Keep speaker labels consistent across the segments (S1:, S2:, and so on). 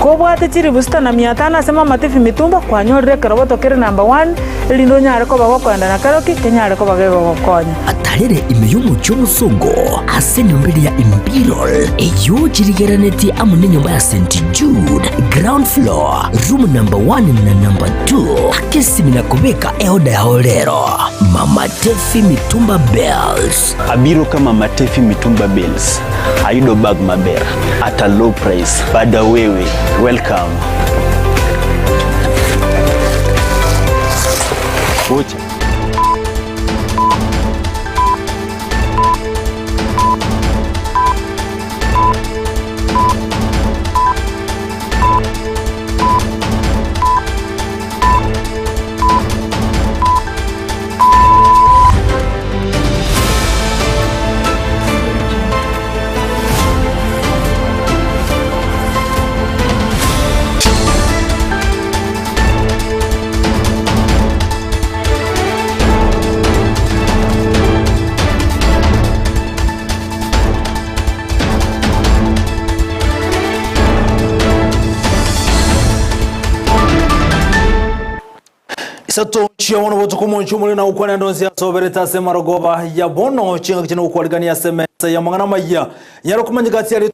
S1: Kobwate chilifu sita na mia tano ase Mama Tiffy Mitumba, kwanyorire ekeroboto kere number one, erinde onyare koba gokoenda na keroki, kenyare koba gegogokonya.
S2: Atarere ime y'omochie omosongo ase enyomba eria ya Imperial, eyio chirigerenetie amo nenyomba ya St. Jude, ground floor, room number 1 na number 2. Aka esimi na kobeka eoda yao rero. Mama Teffy Mitumba Bells.
S3: Abiro ka Mama Teffy Mitumba Bales ayudo bag maber at a low price bada wewe welcome. Ocha.
S4: Isato chia bono botuko omonche omorero na gokwana ande onsi ase oberete ase amarogoba ya bono chingaki chine gokwarigania ase emesa y'amang'ana amayia. Nyara okomanyeka ase aria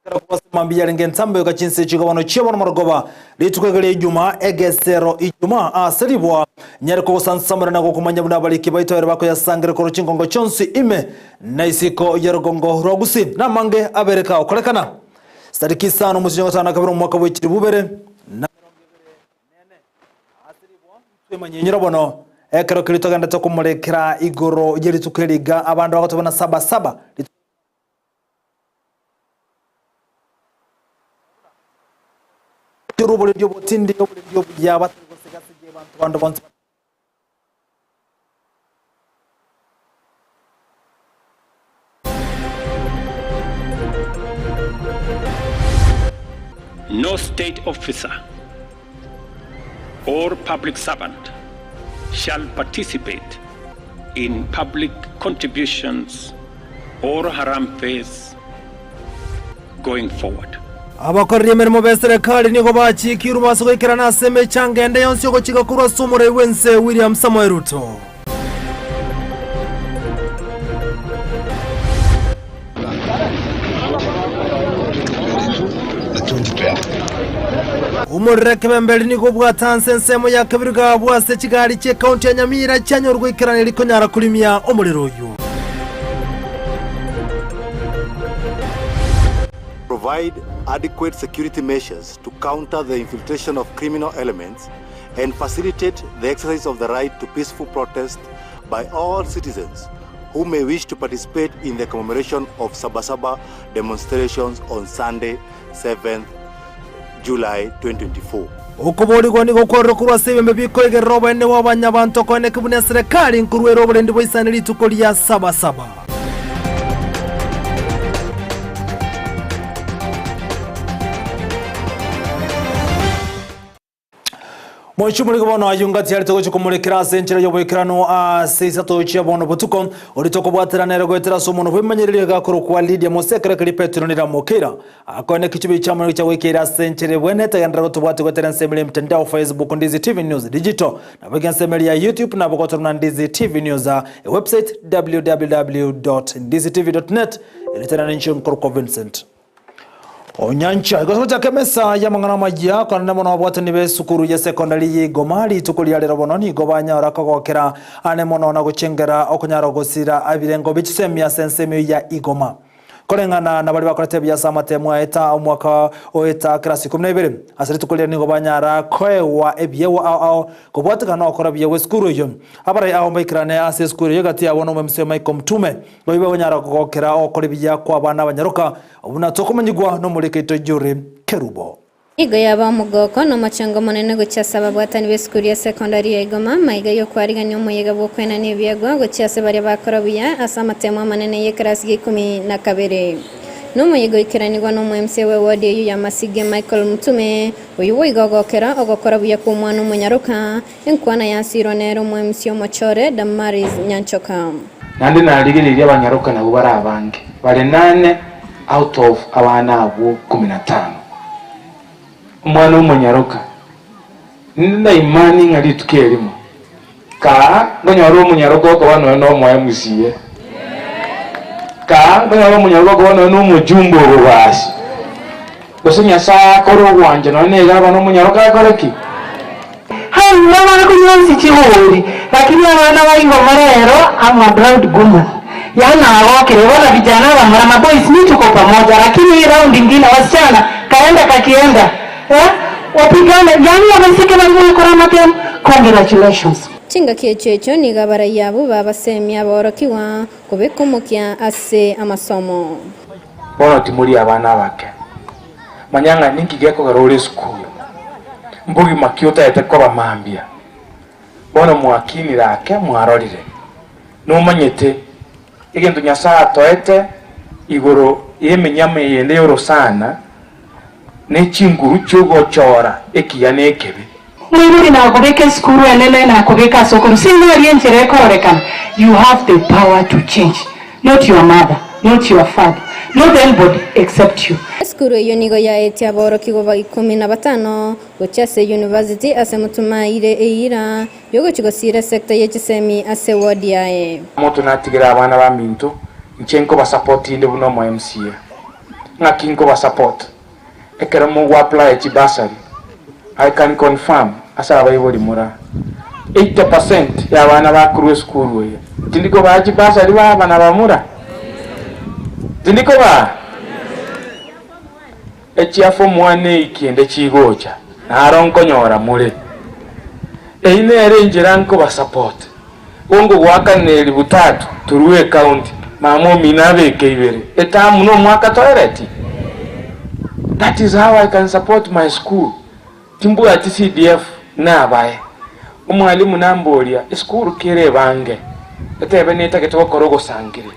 S4: Ekero kobasa mambia yarenge entambe goika chinse chikobono chia bono marogoba, rituko ege ria Ijuma, egesero Ijuma, ase ribwa, nyare kogosansamora na gokomanya buna abariki baito ere bakoyasangera korwa chingongo chionsi ime na isiko y'orogongo rwa Gusii. Namange abere kagokorekana. Chitariki isano omosinyo o gatano na kabere omwaka bwe chilifu ibere na emerongo ebere nene. Ase ribwa ntwemanyenyera bono, ekero keria togendete komorekera igoro ye rituko eri iga abande bagoteba saba saba, rituko Oborendi obotindi, oborendi obuya, batari gosega-sega abanto bande bonsi.
S5: No state officer or public servant shall participate in public contributions or harambees going forward.
S4: Abakoreri emeremo b'eserekari nigo bachiikirwe base goikerana ase emechango ende yonsi ogochika korwa ase omorai bw'ense William Samoei Ruto. Omorero ekebemberi nigo obwatanse ensemo ya Kebiriga bwase chigari chi'ekaunti ya Nyamira chianyorwa goikerana eri konyara korimia omorero oyio.
S6: Provide adequate security measures to counter the infiltration of criminal elements and facilitate the exercise of the right to peaceful protest by all citizens who may wish to participate in the commemoration of Sabasaba demonstrations on Sunday, 7th July 2024.
S4: Okoboorigwa nigo kwarure korwa ase ebiombe bikoigerera oboene bw'abanyabanto koeneki buna eserekari nkorwera oborendi boisane rituko ria Sabasaba. Moichwe morige bono ayio ngati arete gochia komorekera ase enchera y'oboikeranu ase isato chia bono botuko, oria tokobwatera nere goetera ase omonwa bw'emanyererio egakorokwa Lidia Mose ekero keria Petero niramokeira. Akoene kichubio chia mono gichia goikeira ase enchera ebwenerete genderera gotobwatia goetera ensemo eria emtandao Facebook Ndizi TV News Digital naboigo ensemo eria ya YouTube nabo gotorwa na Ndizi TV News ewebsite www.ndizitv.net Erieta riane inche nkorokwa Vincent Onyancha igo gochaka emesa y'amang'ana amayia korende mono abwatani b'esukuru ya secondary y'Igoma rituko ria rero bono nigo banyora kogokera ane mono na gochengera okonyara gosira ebirengo bie chisemi ase ensemo eyio ya Igoma. Koreng'ana na baria bakorete buya ase amatemo aeta omwaka oeta class ikomi na ibere ase rituko riria nigo banyara koegwa ebiegwa ao ao kobwatekana nogokora buya gw'esukuru eyio. Abarai ao mbaikerane ase esukuru eyio gati yabo nomwemisia Michael Mtume Boigo bagonyara kogokera ogokora ebiya kw'abana abanyaroka, buna tokomanyigwa nomoriki oito Yuri Kerubo.
S7: Nigo yaba omogoko na omochengo omonene gochia ase ababwatani b'esukuru ya sekondari ya Igoma, maiga y'okwarigania omoyega bw'okwenania ebiegwa gochia ase baria bakora buya ase amatemo amanene y'ekerasi gia ikomi na kabere. Nomoyega oikeranigwa n'omo-MCA bw'ewodi eyio ya Masige Michael Mutume, oyio boigo ogokera ogokora buya kw'omwana omonyaroka, Enkwana yasirwa nere omo-MC omochore Damaris Nyanchoka.
S8: Naende narigereirie abanyaroka nabwo bare abange, bare nane out of abana abwo ikomi na tano. Omwana omonyaroka, Ninde na imani ng'a rituko erimo kaa nkonyora omonyaroka okoba nonya nomoe MCA, kaa nkonyora omonyaroka okoba nonya nomojumbe obobasi, gose Nyasae akore ogwancha nonya na egavana omonyaroka akore ki?
S9: Haima abana konywa onsi chigori, lakini abana ba igoma rero am a proud woman. Yaani nagokire bono vijana abamura maboys ni tuko pamoja lakini hii round ingine wasichana kaenda kakienda eh wapigane yaani abaiseke bari gwekora amatemu congratulations.
S7: Chingaki echio echio nigo abarai abwo babasemia aborokigwa kobeka omokia ase amasomo.
S8: Bono timori abana abake. Manya ng'a ninki gekogera ore esukuru. Mbogima ki otagete koba mambia? Bono mwakinire ake mwarorire. Nomanyete egento Nyasae atoete igoro y'emenyama eyende y'orosana ne chinguru chi'ogochora ekiya na ekebe.
S9: Moibori nakobeka esukuru enene nakobeka ase okorusia ing'o aria enchera ekororekana you have the power to change not your mother not your father not anybody except you.
S7: Esukuru eyio nigo yaetie aborokigwa ba ikomi na batano gochia ase university ase Mutumaire eira yogochia gosiira esector ye chisemi ase ward yaye.
S8: Omonto natigere abana baminto, inche nkobasupport inde buna omo MCA. Ng'aki nkobasupport? Ekero mogo apply chibursary, I can confirm ase abaibori mora, 80% ya abana bakorwa esukuru eye, tindi kobaa chibursary baba na bamura? Tindi kobaa? Echia form one eiki kende chigocha, naro nkonyora more. Eyio nere enchera nkobasupport. Gonkogoakanera elifu tatu torue ecounty, mama omino abeke ibere, etamu na omwaka toereti? That is how I can support my school. Timbwati CDF nabae. Omwalimu namboria, esukuru kere ebange, etebe netagete gokora ogosangire.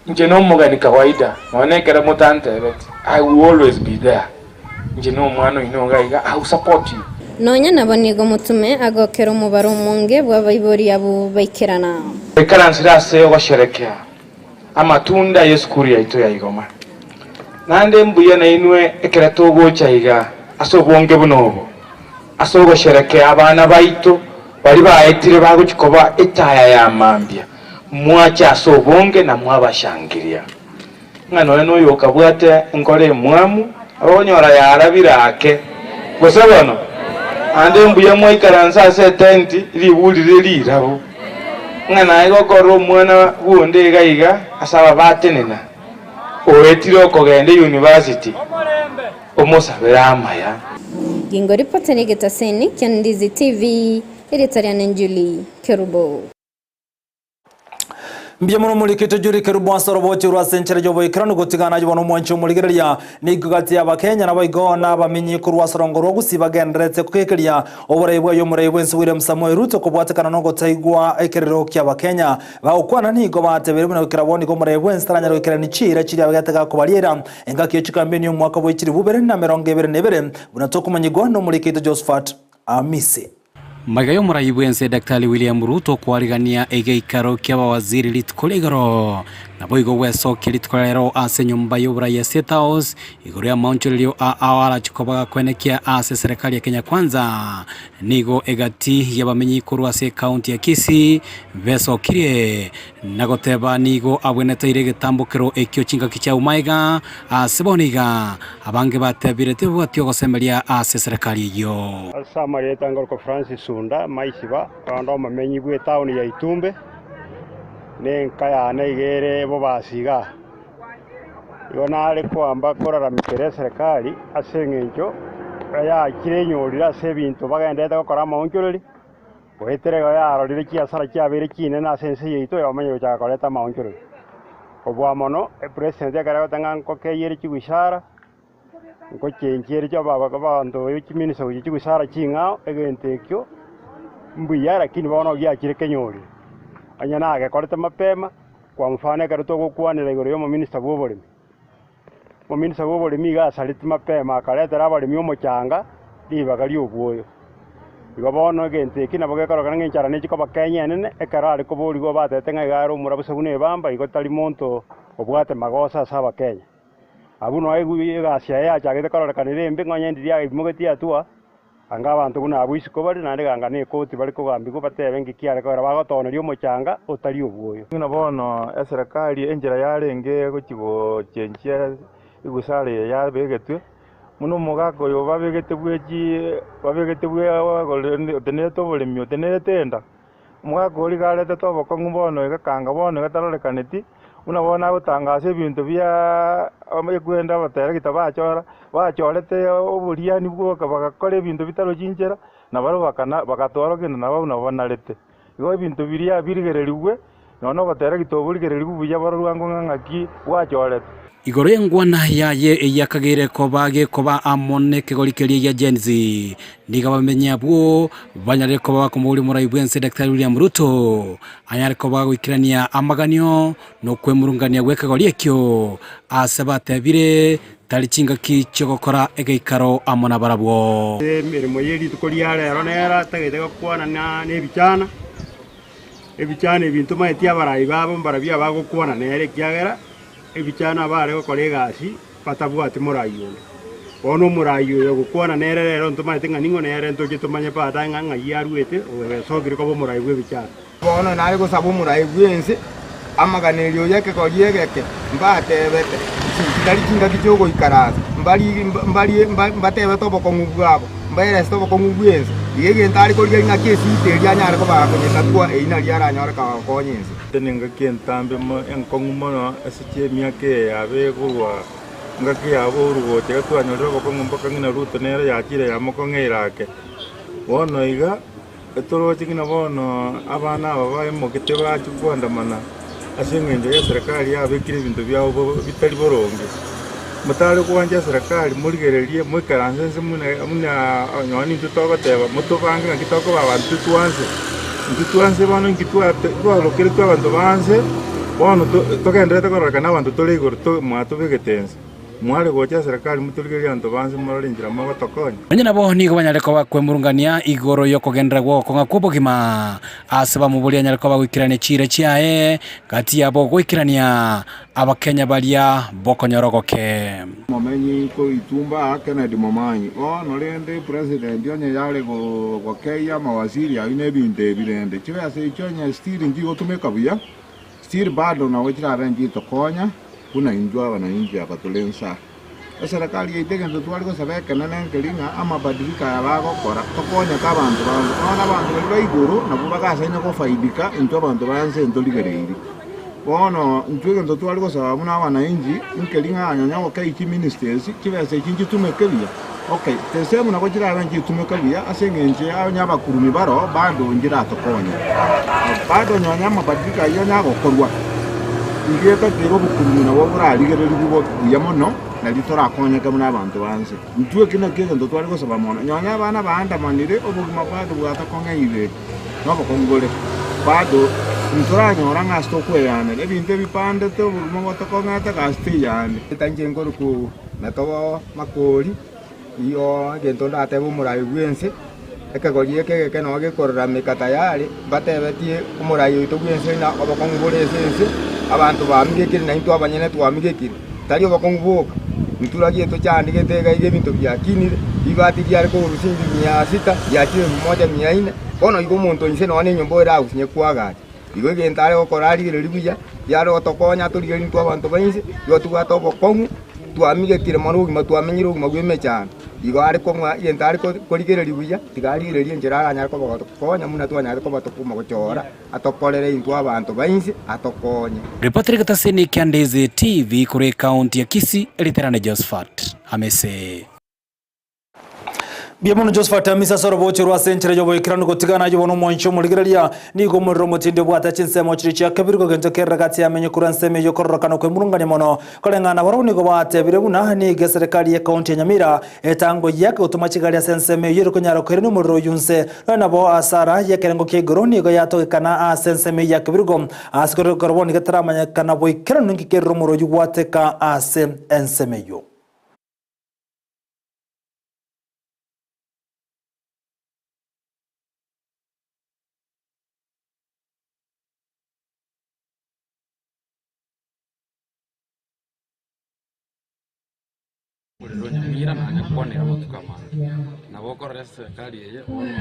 S8: Inche nomogeni kawaida, nonya ekero motantebeti, I will always be there. Inche nomwana oino iga iga, I will support you.
S7: Nonya nabo nigo omotume agokera omobaro omonge bw'abaibori abwo baikerana.
S8: Baikaransire ase ogosherekea amatunda y'esukuru yaito ya Igoma. Naende mbuya nainwe ekero togocha iga ase obonge buna obo, ase ogosherekea abana baito baria baetire bagochia koba etaya ya mambia, mwache ase obonge na mwabashangiria. Ng'a nonya noyokabwate enkoro emwamu, okonyora yarabire ake. Gose bono? Naende mbuya mwaikaransa ase etenti, riburi rire rirabu. Ng'a naye gokorora omwana bw'onde iga iga ase aba batenena, oetire okogenda eyunivasiti, omosabere amaya.
S7: Gingo ripota ri'egetaseni kia Ndizi TV, erieta riane Julie Kerubo.
S4: Mbuya mono omorikito Julie Kerubo ase oroboti orwo ase enchera y'oboikeranu gotigana aye bono omwanchi omorigereria nigo gati y'Abakenya naboigo nabamenyi korwa ase orongo rwa Gusii bagendererete kogekeria oborai bwaye omorai bwensi William Samoei Ruto kobwatekana nogotaigwa ekerero ki'Abakenya bagokwana nigo batebeire buna goikera bono nigo omorai bwensi taranyare goikerania chiira chiria abegete gakobariera engaki ye chikambeni y'omwaka bwe chilifu ibere na emerongo ebere na ebere buna tokomanyigwa nomorikito Josphat Amisi.
S10: Magega y'omorai bw'ense Daktari William Ruto kwarigania egeikaro ki'abawaziri rituko ria igoro, naboigo gwesokia rituko ria rero ase enyomba y'oborai ya State House igoro y'amaonchorerio a ao arache koba gakwenekia ase eserekari ya Kenya Kwanza. Nigo egati y'abamenyi korwa ase ekaunti ya Kisii besokirie na goteba nigo abweneteire egetambokero ekio chingaki chia Umaiga ase bono iga abange batebire tibabwati ogosemeria ase eserekari eyio.
S11: Ase amarieta ngorokwa Francis Sunda Maisiba, korende omomenyi bw'etaoni ya Itumbe, na enka yane iga ere Bobasi igaa. Igo nare koamba koraramekera eserekari ase eng'encho yachire enyorire ase ebinto bagenderete gokora amaonchoreri, goetera igo yarorire chiasara chiabeire chinene ase ense yaito yamanya gochaka koreta amaonchoreri. Kobua mono, epresident ekero agoteba ng'a nkokeyere chiguisara. Ngochenchia ere abanto be chiminisa gochia chigusara ching'ao, egento ekio mbuya lakini bono giachire kenyorire. Onye nagekorete mapema, kwa mfano ekero togokwanera igoro ya omominista bwa oboremi, omominista bwa oboremi iga asareti mapema akaretera abaremi omochanga ribaga ria obwoyo. Igo bono egento eki nabo gekorokana ng'a enchara nechi koba Kenya enene, ekero are koborigwa batebete ng'a iga are omorabuse buna ebamba, igo tari monto obwate magoso ase abakenya. Abwo noe egasi yaye yachagete kororekana ere embe, ng'a onye ndiri aimogetie hatua, anga abanto buna abwo isiko bare, naende ganga na ekoti bare kogambigwa batebe ng'iki kiare kogera bagotoneria omochanga otari obwoyo.
S12: Buna bono eserekari enchera yarenge gochia gochenchia egusara eye yabegetwe, buna omogaka oyo babegete bwechi babegete bwe otenerete oboremi otenerete enda, omogaka oria iga aretete obokong'u bono iga kanga bono iga tarorekaneti, buna bono agotangasa ebinto biaaa ekwenda abateregita bachora, bachorete oboriani bwoka bagakora ebinto bitarochi nchera, nabarabwo bakana bagatwara kende nabo buna banarete. Igo ebinto biria birigererigwe, nonya na oboteregita obo borigererigwe buya bororwe ango ng'a ng'aki bwachorete.
S10: Igoro y'engwana yaye eyakageire koba gekoba amo nekegori keria gia Gen Z, nigo abamenyi abwo banyarire koba bakomoboria omorai bw'ense Daktari William Ruto anyare koba goikerania amaganio na okwemurungania gw'ekegori ekio ase batebire tari chingaki chi'ogokora egeikaro amo nabarabwo.
S11: Emeremo ye rituko ria rero nero atagete gokwana na ebichana, ebichana ebi ntomaeti abarai babo mbarabwo abagokwana nere ekiagera ebichana abare gokora egasi batabwati morai onde. Bono omorai oyo ogokwana nere rero ntomaete ng'a ning'o nere ntoche tomanye baadaye ng'a ng'ai aruete ogesokire koba omorai bw'ebichana.
S13: Bono nare gosaba omorai bw'ense amaganerio oyo ekegori egeke, mbatebete, Chitari chingaki chi'ogoikaransa, mbatebete obokong'u bwabo, mbaeresete obokong'u bw'ense. Iga egento are korigia ng'aki esita eria anyare koba akonyetatua, eyio nario aranyore kogokonya ense.
S12: Nengaki entambe enkong'u mono ase chi'emiaka eye yabe korwa engaki ya Uhuru gocha iga twanyorire obokong'u mpaka ng'ina Ruto nere yachire yamokong'eire ake. Bono iga etoroche ng'ina bono abana aba baimokete bachia koandamana ase eng'encho ya eserekari yabekire ebinto biabo bitari boronge. Motare gwancha eserekari morigererie moikaranse inse buna buna nonye nintwe togoteba motobange naki tokoba abanto twanse, intwe twanse bono inki twate twarokeretwe abanto banse, bono togendererete kororekana abanto tore igoro to mwatobegete inse. Mware gocha eserekari motorigererie abanto banse morore enchera mogotokonya.
S10: Onye nabo nigo banyare koba kwemurungania igoro y'okogenderera gw'ogokong'a kw'obogima, ase bamoboria anyare koba goikerania chiira chiaye, gati yabo goikerania Abakenya baria bokonyora ogoke.
S14: Momenyi koitumba aa Kennedy Momanyi. Bono rende president onye yare gokeyia amawaziri ayio na ebinto ebi rende chibesa echio onye still nchigotumeka buya still bado nabo chirabe nchitokonya buna intwe abanainchi aba tore nsa. Eserekari yaito egento tware gosaba ekenene nkeri ng'a amabadiliko aya bagokora tokonyeke abanto ba nse. Bono abanto baria ba igoro nabwo bagasaine gofaidika intwe abanto ba nse ntorigereiri. Bono intwe egento tware gosaba buna abanainchi nkeri ng'a nonya gokei chiministries chibesa echi nchitumeke buya. Okay, the same nabo chirabe nchitumeka buya ase eng'encho ya onye abakurumi baro bado nchiratokonye. Bado nonya amabadiliko ayio onye agokorwa, ndieta tiga obokurumi nabo borarigererigwe buya mono nari torakonyeke buna abanto ba nse. Intwe eki nakio egento tware gosaba mono, nonya abana baandamanire obogima bado bwatokong'eire nobokong'u bore, bado ntoranyora ng'a ase tokoeyanera ebinto ebipandete obogima bwatokong'ete gasi teyande.
S13: Inche nkoruku natobo makori, Iyoo egento ndatebe omorai bw'ense, ekegori eke egeke noo gekororameka tayari, mbatebetie omorai oito bw'ense ng'a obokong'u bore ase ense, abanto bamigekire naintwe abanyene twamigekire, tari obokong'u boka, nturagie tochandegete iga iga ebinto biakinire, ribati riare kogorwa chiringi mia sita, riachire elfu moja mia ine, bono igo omonto inse nonya na enyomba ore agosinye koagacha. Igo egento are gokora arigererie buya, yare gotokonya atorigererie intwe abanto ba inse, igo tobwate obokong'u, twamigekire mono obogima twamenyire obogima bwa emechando. Igo are kong'a egento are korigereria buya, tiga arigererie enchera aranyare koba gotokonya buna twanyarete koba tokomogochora, atokorere intwe abanto ba inse, atokonye.
S10: Ripoti rigetasini kia Ndizi TV korwa ekaunti ya Kisii, Riterane Josephat Amese.
S4: Mbuya mono Josephat Amisi ase oroboche rwa ase enchera y'oboikeranu gotigana ayio bono omwanchi omorigereria nigo omorero omotindi obwate chinsemo chiria chia kabere kogento kerere gati yamenye korwa ensemo eyio kororokana kwemurungania mono koreng'ana nabarabwo nigo batebire buna nigo eserekari ye county ya Nyamira etangoyia gotoma chigari ase ensemo eyio ere konyara koirania omorero oyio nse nonya nabo asara y'ekerengo kia igoro nigo yatogekana ase ensemo eyio ya Kebirigo ase korokero bono nigo etaramanyekana boikeranu ninki kerire omorero oyio gwateka ase ensemo eyio.
S15: Omorero o Nyamira nanye kwanera amatuko amange. Nabo okorora ase serikali eye bono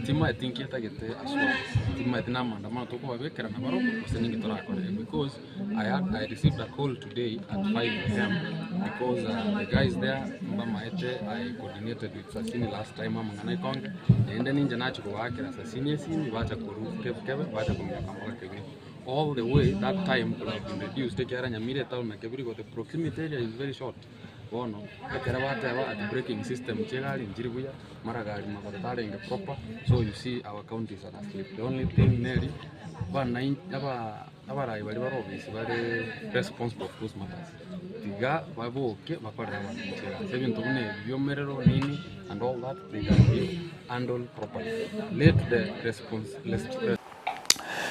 S15: timaeti nki etagete aswa, timaeti na amaandamano tokobabekera nabarobwo gose ninki torakore because I had I received a call today at 5 am because the guys there mbamaete I coordinated with Sasini last time amang'ana ikonge, naende ninche nachia kobaakera Sasini esimi bacha korwa Kebkebe bacha kominyoka mpaka Kebiri. All the way that time could have been reduced ekiagera Nyamira etown na Kebiri the proximity area is very short. Bono ekero bateba ati braking system chi'egari nchiri buya, mara gari magoto tarenge proper, so you see our county is asleep. The only thing neri bana aba abarai baria bare ofisi bare responsible of those matters tiga baboke bakorere abananchi egasi. Ebinto buna ebi bia omerero nini and all that they can be handled properly. Let the response.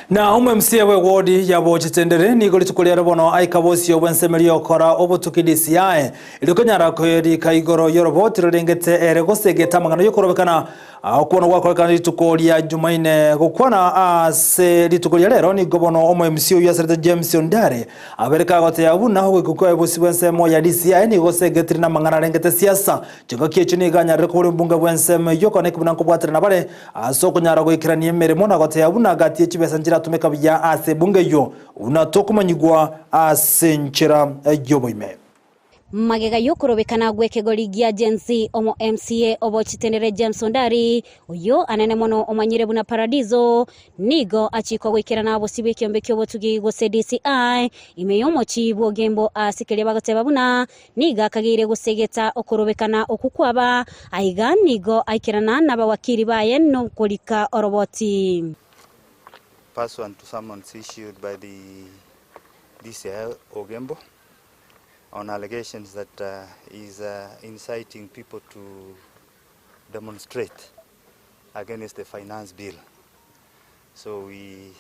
S4: Na omo-MCA bw'ewodi ya Bochitendere nigo rituko riare bono aika bosio bw'ensemerio y'okora obotuki DCI erio konyara koerika igoro y'oroboti rorengete ere gosegeta amang'ana y'okorobekana okwo gwakorekana rituko ria Jumaine. Gokwana ase rituko ria rero nigo bono omo-MCA oyio aserete James Ondare abere kagoteba buna ogoika kwaye bosio bw'ensemo ya DCI nigo gosegetire namang'ana arengete siasa. Chingaki echio nigo anyarire kobora ombunge bw'ensemo eyio okona buna nkobwaterana bare Ase okonyara goikerania emeremo na goteba buna gati ye chibesa nchiratumeka buya ase ebunge eyio, buna tokomanyigwa ase enchera y'oboime.
S16: Magega y'okorobekana gw'ekegori gia Gen Z, omo MCA obochitenere James Ondari, oyio anene mono omanyire buna Paradiso, nigo achikwa goikerana bosio bw'ekiombe ki'obotugi gose DCI ime y'omochie bw'Ogembo ase keria bagoteba buna Nigo akageire gosegeta okorobekana okwo kwaba, aiga nigo aikerana nabawakiri baye nokorika oroboti.
S17: Pursuant to summons issued by the DCI Ogembo on allegations that he is inciting people to demonstrate against the finance bill. So we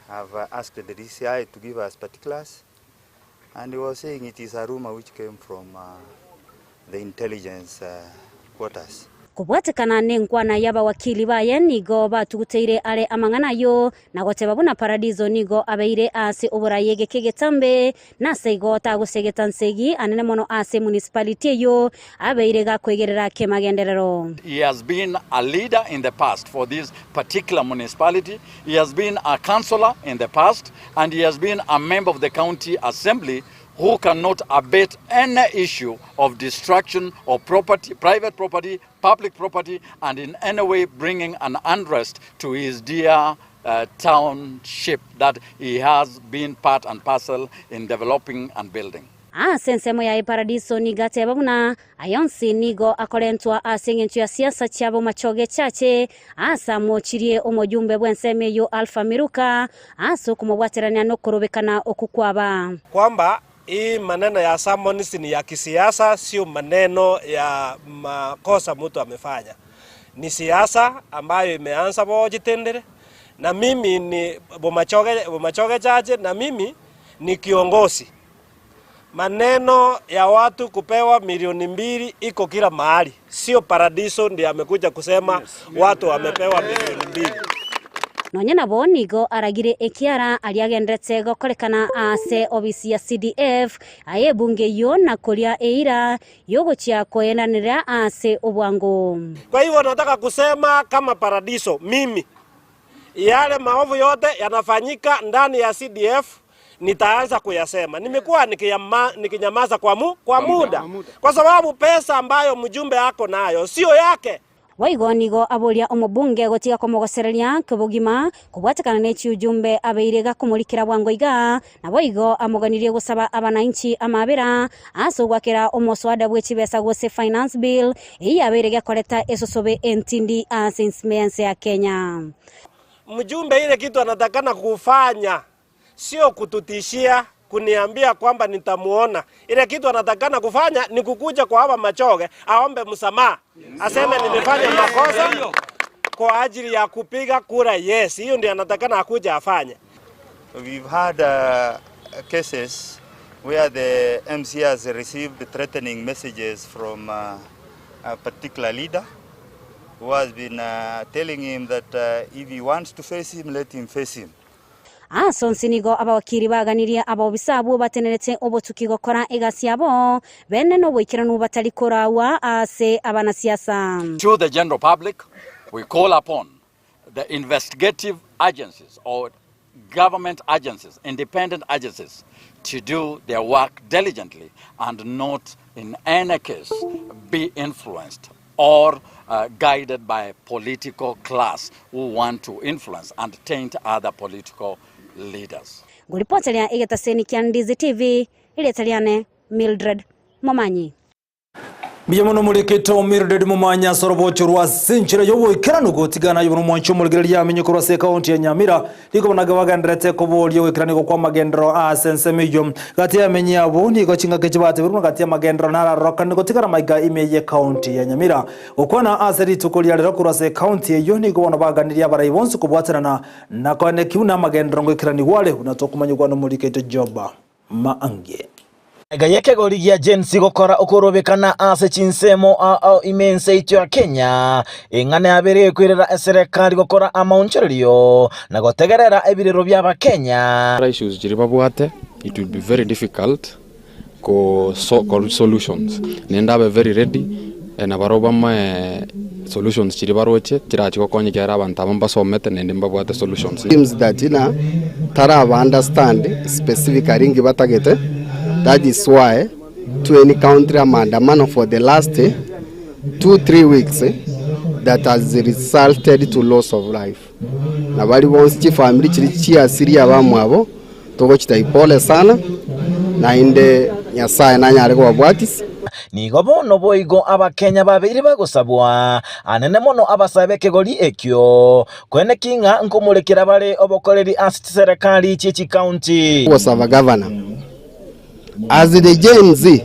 S17: have asked the DCI to give us particulars and he was saying it is a rumor which came from uh, the intelligence uh, quarters.
S16: Kobwatekana nenkwana y'abawakili baye nigo batuguteire are amang'ana ayio, na goteba buna Paradiso nigo abeire ase oboraai egeka egetambe, na ase igo tagosegeta nsegi anene mono ase municipality eyio abeire gakoigerera kemagenderero.
S18: He has been a leader in the past for this particular municipality. He has been a councillor in the past and he has been a member of the county assembly who cannot abate any issue of destruction of property, private property, public property, and in any way bringing an unrest to his dear uh, township that he has been part and parcel in developing and building.
S16: Ase ensemo yaye Paradiso nigo ateba buna aya onsi nigo akorentwa ase engencho ya siasa chiabo machoge chache ase amochirie omojumbe bw'ensemo eyio Alpha Miruka ase okomobwaterania nokorobekana okwo kwaba.
S19: Kwamba hii maneno ya summons ni ya kisiasa, sio maneno ya makosa mtu amefanya. Ni siasa ambayo imeanza Bochitendere, na mimi ni Bomachoge, Bomachoge chache, na mimi ni kiongozi. Maneno ya watu kupewa milioni 2 iko kila mahali, sio Paradiso ndiye amekuja kusema watu wamepewa milioni 2.
S16: Nonya nabo nigo aragire ekiara aria agenderete gokorekana ase obisi ya CDF aye ebunge eyio na koria eira yogochia koenanera ase obwango.
S19: Kwa hivyo nataka kusema kama Paradiso, mimi yale maovu yote yanafanyika ndani ya CDF nitaanza kuyasema. Nimekuwa nikinyamaza kwa muda kwa sababu pesa ambayo mjumbe ako nayo sio yake.
S16: Boigo nigo aboria omobunge gotiga komogosereria kobogima kobwatekana ne chiujumbe abeire gakomorikera bwango iga na boigo amoganirie gosaba abananchi amabera ase ogwakera omoswada bwe chibesa gose finance bill eyio abeire gekoreta esosobe entindi ase ense ya Kenya.
S19: Mjumbe ile kitu anatakana kufanya sio kututishia kuniambia kwamba nitamuona. Ile kitu anatakana kufanya ni kukuja kwa hawa Machoge aombe msamaha, aseme nimefanya makosa kwa ajili ya kupiga kura yes. Hiyo ndio anatakana akuja afanye.
S17: We've had cases where the MC has received threatening messages from a particular leader who has been telling him that if he wants to face him, let him face him.
S16: Ase onsi nigo abawakiri baganirie abaobisa abwo batenerete obotuki gokora egasi yabo bene noboikeranu batari koraua ase abanasiasa.
S18: To the general public, we call upon the investigative agencies or government agencies, independent agencies, to do their work diligently and not in any case be influenced or uh, guided by political class who want to influence and taint other political leaders.
S16: Ngoripoteria egetaseni kia Ndizi TV, erieta riane Mildred Momanyi.
S4: Mbuya mono morikete Mildred Momanyi ase orobocho rwa ase enchera y'oboikeranu gotigana aye buna omwanchi omorigereria amenye korwa ase ekaunti ya Nyamira Nigo bono bagendererete koboria ogoikeranigwa kw'amagenderero ase ensemo eyio. Gati y'abamenyi abwo nigo chingaki chibatebirie buna gati y'amagenderero nararorokane gotigara maiga ime y'ekaunti ya Nyamira. Gokwana ase rituko ria rero korwa ase ekaunti eyio nigo bono baganirie abarai bonsi kobwatanana na koenekia buna amagenderero ngoikeranigwa are buna tokomanyigwa nomoriko oito Job Maange.
S20: Ega y'ekegori gia Gen Z gokora okorobekana ase chinsemo ao ao ime ense yaito ya Kenya, eng'ana yabere ekoirera eserekari gokora amaonchorerio na gotegerera ebirero bi'Abakenya.
S15: Issues chiria babwate it will be very difficult ko so ko solutions naende abe very ready nabarobwo bamae solutions chiria baroche chirachi gokonya ekiagera abanto aba mbasomete naende mbabwate solutions.
S21: Seems that ng'a taraba understand specifically nki batagete, that is why to encounter amaandamano for the last 2-3 weeks that has resulted to loss of life. Na baria bonsi chifamiri chiria chiasirie abamwabo, togochitai pole sana, naende Nyasae nanyare kobabwatisia.
S20: Nigo bono boigo Abakenya babeire bagosabwa, anene mono abasae b'ekegori ekio, koeneki ng'a nkomorekera bare obokoreri ase chiserekari chie chikaunti.
S21: Gosaba Governor, as the Gen Z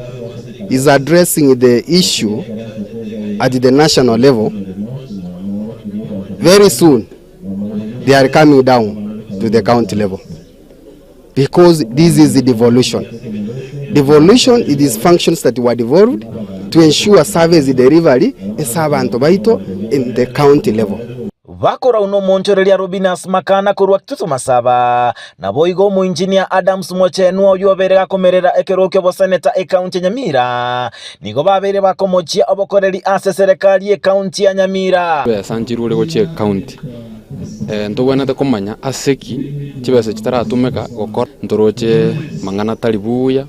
S21: is addressing the issue at the national level, very soon they are coming down to the county level because this is devolution. Devolution it is functions that were devolved to ensure service delivery ase abanto baito in the county level.
S20: Bakorau nomonchoreria Robinus Makana korwa Kitutu Masaba, naboigo omoinjinia Adams Mochenwa oyio obeire gakomerera ekerogo ki'oboseneta ekaunti ya Nyamira, nigo babeire bakomochia obokoreri ase eserekari y'ekaunti ya Nyamira.
S15: Chibesa nchirure gochia ecounty, ntobwenerete komanya ase ki chibesa echi chitaratumeka gokora ntoroche mang'ana atari buya,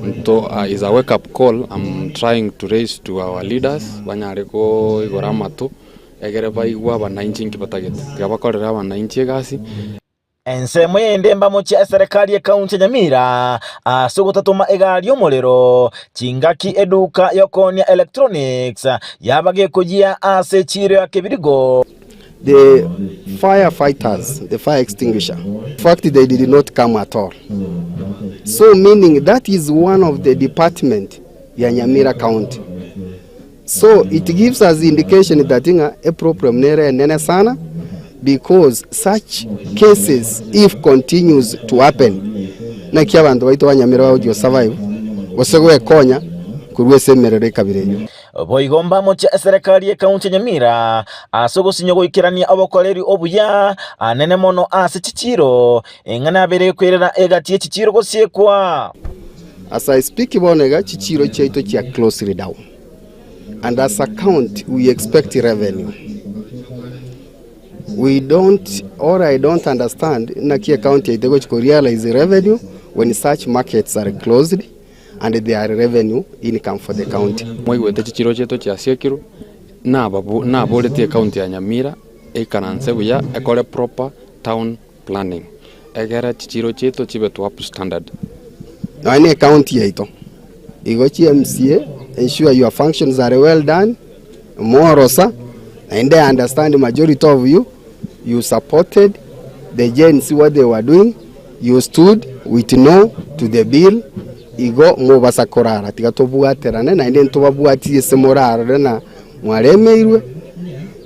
S15: nto is a wake up call am trying to raise to our leaders banyare koigora amato. Egere baigwe abanainchi inki batagete, tiga bakorere abanainchi egasi.
S20: Ensemo yende mbamochia eserekari y'ekaunti ya Nyamira ase ogotatoma egari y'omorero chingaki eduka y'okoonia electronics yaba gekoyia ase echiiro ya Kebirigo.
S21: The fire fighters, the fire extinguisher, in fact they did not come at all. So meaning that is one of the department ya Nyamira County. So it gives us indication that ng'a a problem nere enene sana because such cases if continues to happen naki abanto baito ba Nyamira bagochia survive gose gwekonya korwa ase emerero ekabira eyio.
S20: Boigo mbamochia eserekari y'ekaunti ya Nyamira ase ogosinywa goikerania obokoreri obuya anene mono ase chichiiro, eng'ana yabere ekoirera egati ye chichiiro gosiekwa.
S21: As I speak bono iga chichiiro chiaito chia closely down and as a county we expect revenue. We don't or I don't understand naki ecounty yaito egochi ko realize revenue when such markets are closed and they are revenue income for the county.
S15: Mwaigwete chichiiro chiaito chiasiekirwe, naboretie ecounty ya Nyamira eikaranse buya ekore proper town planning, egere chichiiro chiaito chibe to up standard.
S21: Nonya ne ecounty yaito igo chi MCA ensure your functions are well done, mworosa naende I understand majority of you, you supported the Gen Z what they were doing, you stood with no to the bill, igo mobasa korara tiga tobwaterane naende ntobabwatie ase morarore na mwaremeirwe,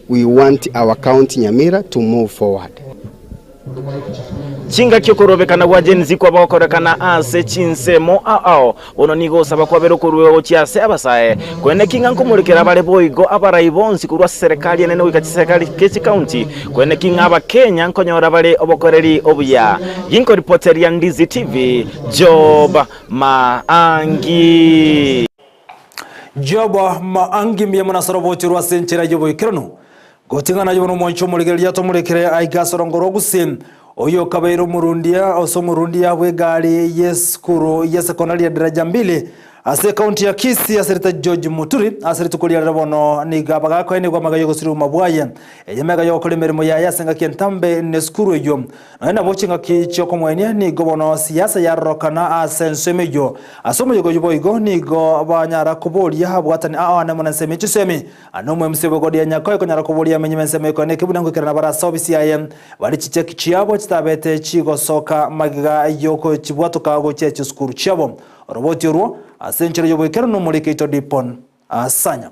S21: we want our county Nyamira to move forward.
S20: Chingaki okorobekana gwa Gen Z kwaba gokorekana ase chinsemo ao ao, bono nigo osaba kwabera okoruegwa gochia ase abasae. Koeneki ng'a nkomorekera bare boigo abarai bonsi korwa ase serikali enene goika chiserikali ke chikaunti, koeneki ng'a abakenya nkonyora bare obokoreri obuya. Ginkoripoteria Ndizi TV, Job Maangi.
S4: Job Maangi mbuya mono ase orobocho rwa ase enchera y'oboikeranu. Goting'ana ayio bono omwancho omorigereria tomorekere aike ase orongo rwa gusii. Oyio okabeire omorundia ase omorundia bw'egari y'esukuru ya sekondari ya Daraja Mbili ase ekaunti ya Kisii ase erieta George Muturi ase rituko ria rero bono nigo abagakoenigwa amaiga y'ogosirigwa bwaye eye mega y'ogokora emeremo yaye ase engaki entambe nesukuru eyio. Nonya nabo chingaki chi'okomoenia nigo bono siasa yarorokana ase ensemo eyio. Ase omoyega oyio boigo nigo banyara koboria abwatani ao ane mono ensemo ye chisemi. Ane omoemisia bw'egodi ya Nyakoe konyara koboria amenyi b'ensemo ekoe nekebuna ngoikerana bare ase obisi yaye bare chicheki chiabo chitabete chigosoka magega y'okochibwatoka gochia chisukuru chiabo. Oroboti orwo ase enchera y'oboikeranu nomoriki oito Dipon Asanya.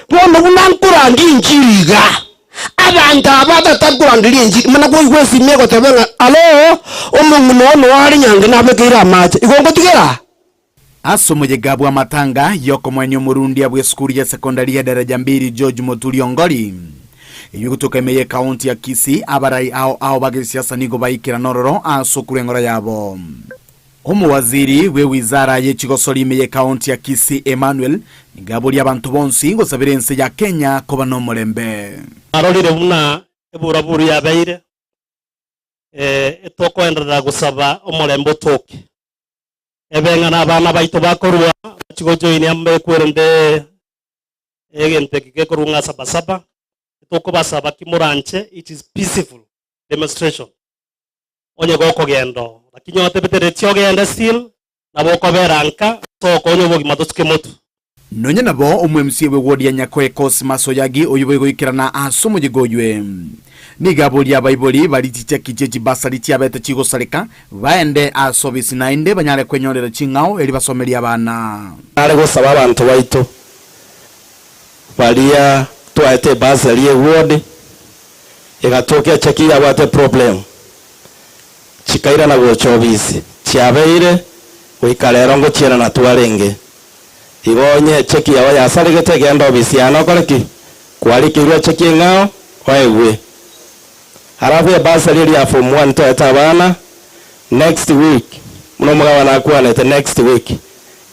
S1: Bono buna nkorandia enchiri iga, abanto aba tata nkoranderia enchiri, mana koigwa esimi egoteba ng'a alo, omong'ina oo noyo are nyange nabekeire amache, igo ngotigera?
S22: Ase omoyega bw'amatanga y'okomoenia omorundia bw'esukuru ya sekondari ya Daraja Mbili George Moturi Ongori, eyio egotoka ime y'ekaunti ya Kisii, abarai ao ao ba gesiasa nigo baikerana ororo ase okorua eng'ora yabo. Omowaziri bw'ewizara ye chigosori ime y'ekaunti ya Kisii Emmanuel nigo aboria abanto bonsi gosabera ense ya Kenya koba nomorembe.
S23: Narorire buna eburaburu yabeire, ee, etokoenderera gosaba omorembe otoke. Ebe ng'a nabana baito bakorua bachie gojoinia mbekwerende egento eke gekorwa ng'a sabasaba, tokobasaba ki moranche, it is peaceful demonstration. Onye gokogenda oo, lakini otebeteretie ogende still, nabo okobera nka, tokonya obogima tosuke motwe.
S22: Nonya nabo, omwemsie bw'ewodi ya Nyakoe Cosmas Oyagi oyio boigoikerana ase omoyega oywe. Nigo aboria abaibori baria chicheki chie chibasari chiabete chigosareka, baende ase obisi naende banyare kwenyorera ching'ao erio basomerie abana.
S24: Nare gosaba abanto baito baria twaete ebasari y'ewodi, egatoka echeki yabwate eproblem, chikairana gocha obisi, chiabeire goika rero ngochienana twarenge. Igo onye echeki yao yasaregete, genda obisi yane okore ki? Kwarikeirwe echeki eng'ao, oegwe. Alafu ebasari eria ya form one toete abana, next week, buna omogabana akwanete, next week,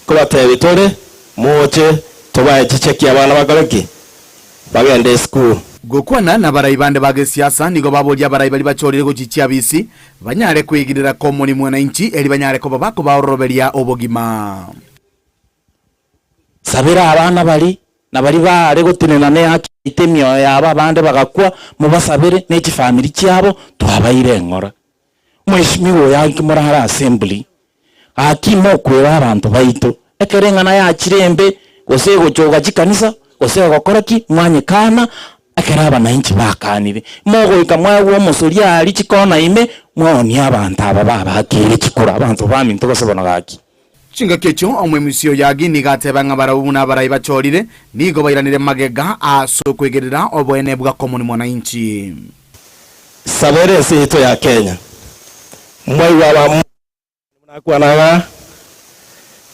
S24: nkobatebi tore, moche tobae chicheki abana bakore ki? Bagende esukuru.
S22: Gokwana nabarai bande ba gesiasa nigo baboria abarai baria bachorire gochia chiabisi, banyare kwegirera komoni mwananchi, erio banyare koba bakobaororoberia obogima.
S25: Sabera abana baria, na baria baare gotenena nehaki yaito emioyo yabo abande bagakwa, mobasabere ne chifamiri chiabo, twabaire eng'ora. Mweshimiwa oyo anki morare assembly, gaki mokweba abanto baito, ekero eng'ana yachire embe, gose egochoga chikanisa, gose egokora ki, mwanyekana, ekero abanainchi bakanire. Mogoika mwaegwa omosori aria chikona ime, mwaonia abanto aba babakeire chikura, abanto baminto gose bono gaki.
S22: Chingaki echio omwemusi oyo Agi nigo ateba ng'a barabwo buna abarai bachorire, nigo bairanire magega ase okwegerera oboene bwa komoni mwananchi.
S24: Sabera ense yaito ya Kenya. Mwaigwa abamura nakwana ng'a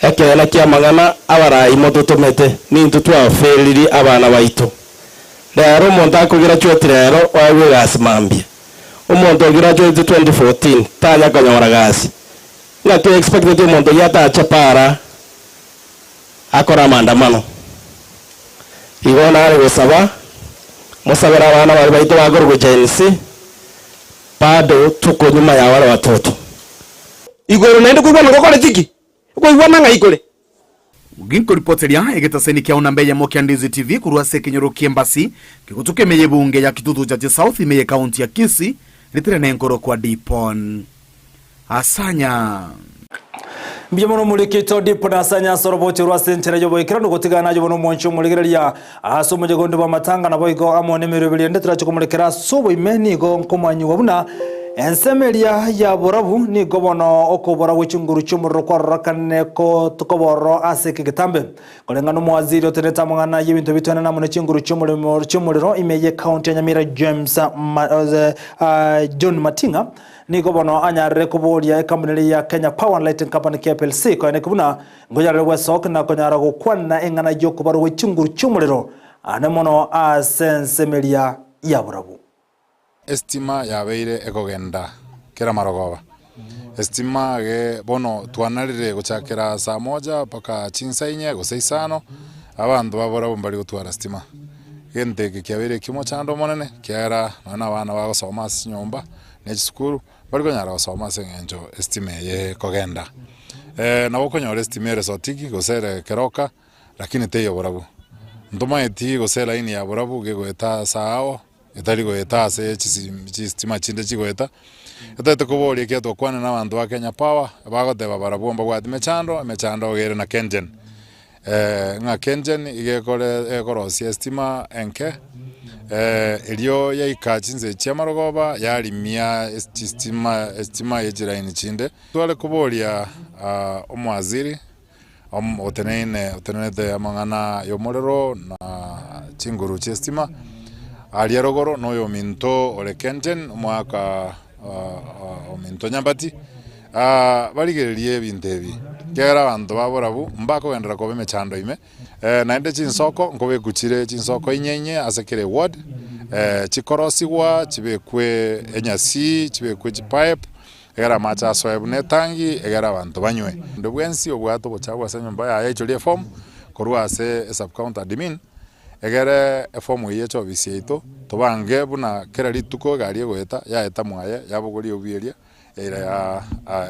S24: ekeene ki'amang'ana abarai mototomete nintwe twaferiri abana baito. Rero omonto akogirachueti rero oegwe egasi mambia. Omonto ogirachueti 2014 tanya konyora gasi. Ng'a to expecteti omonto oyio atache para akore amaandamano. Igo nare gosaba, mosabere abana baria baito bakorokwa Gen Z, bado tuko nyuma ya wale watoto.
S1: Igoro naende koigwana ngokoreti ki? Okoigwana ng'ai kore?
S22: Ginkoripoteria egetaseni kiao namba eyemo kia Ndizi TV korwa ase ekenyoro ki'Embasi kegotuka ime y'ebunge ya Kitutu Chache South ime y'ekaunti ya Kisii ritere nenkorokwa Dipon Asanya.
S4: Mbuya mono omorikito Dipon Asanya ase orobocho rwa ase enchera y'oboikeranu gotigana naye bono omwanchi omorigereria ase omoyegondi bw'amatanga naboigo amo nemeroberi ende torache komorekera ase oboime nigo nkomanyigwa buna. Ensemo eria ya borabu nigo bono okobora gwe chinguru chi'omorero kwarorekane kobororo ase eke getambe. Koreng'ana omowaziri otenenete amang'ana y'ebinto bitwenene amo ne chinguru chi'omorero ime y'ecounty ya Nyamira James John Mating'a nigo bono anyarire koboria ekampuni eria ya Kenya Power and Lighting Company KPLC koeneki buna nkonyarire gwesokia na konyara gokwana eng'ana y'okobarwa gwe chinguru chi'omorero ane mono ase ensemo eria ya borabu.
S12: Esitima yabeire ekogenda kera marogoba. Esitima ge bono twanarire gochakera saa moja mpaka chinsa inye gose isano, abanto ba barabwo mbari gotwara sitima. Egento eke kiabeire ekiomochando omonene, ekiagera nonye na abana bagosoma ase chinyomba na echisukuru, mbari konyara gosoma ase eng'encho esitima eye ekogenda. Nabo okonyora esitima ere Sotiki gose ere Keroka, lakini teiyo barabwo. Ntomaeti gose elaini ya barabwo gegoeta ase ao. etari goeta ase chisitima chinde chigoeta, etagete koboria ekiagera twakwana na abanto ba Kenya Power, bagoteba barabwo mbabwati mechando, emechando iga ere na Kengen. Ng'a Kengen iga ekore ekorosia estima enke, erio yaika chinsa echi chi'amarogoba yarimia chistima estima ya chiraini chinde. Tware koboria omowaziri oteneine otenenete amang'ana y'omorero na chinguru chi'estima, aria rogoro noyominto ore Kengen, omwaka ominto Nyambati, barigererie ebinto ebi, ekiagera abanto ba borabu mbakogenderera koba emechando ime, naende chinsoko nkobekwa chire chinsoko inye inye ase kera eward, chikorosigwa chibekwe enyasi, chibekwe chipipe. Egere amache asoe buna etangi, egere abanto banywe. Onde bwensi obwate obochafu ase enyomba yaye aichorie efomu korwa ase esub-county admin, egere efomu eyio eche ofisi yaito, tobange buna kera rituko egari egoeta, yaeta mwaye, yabogoria obuya eria, yaira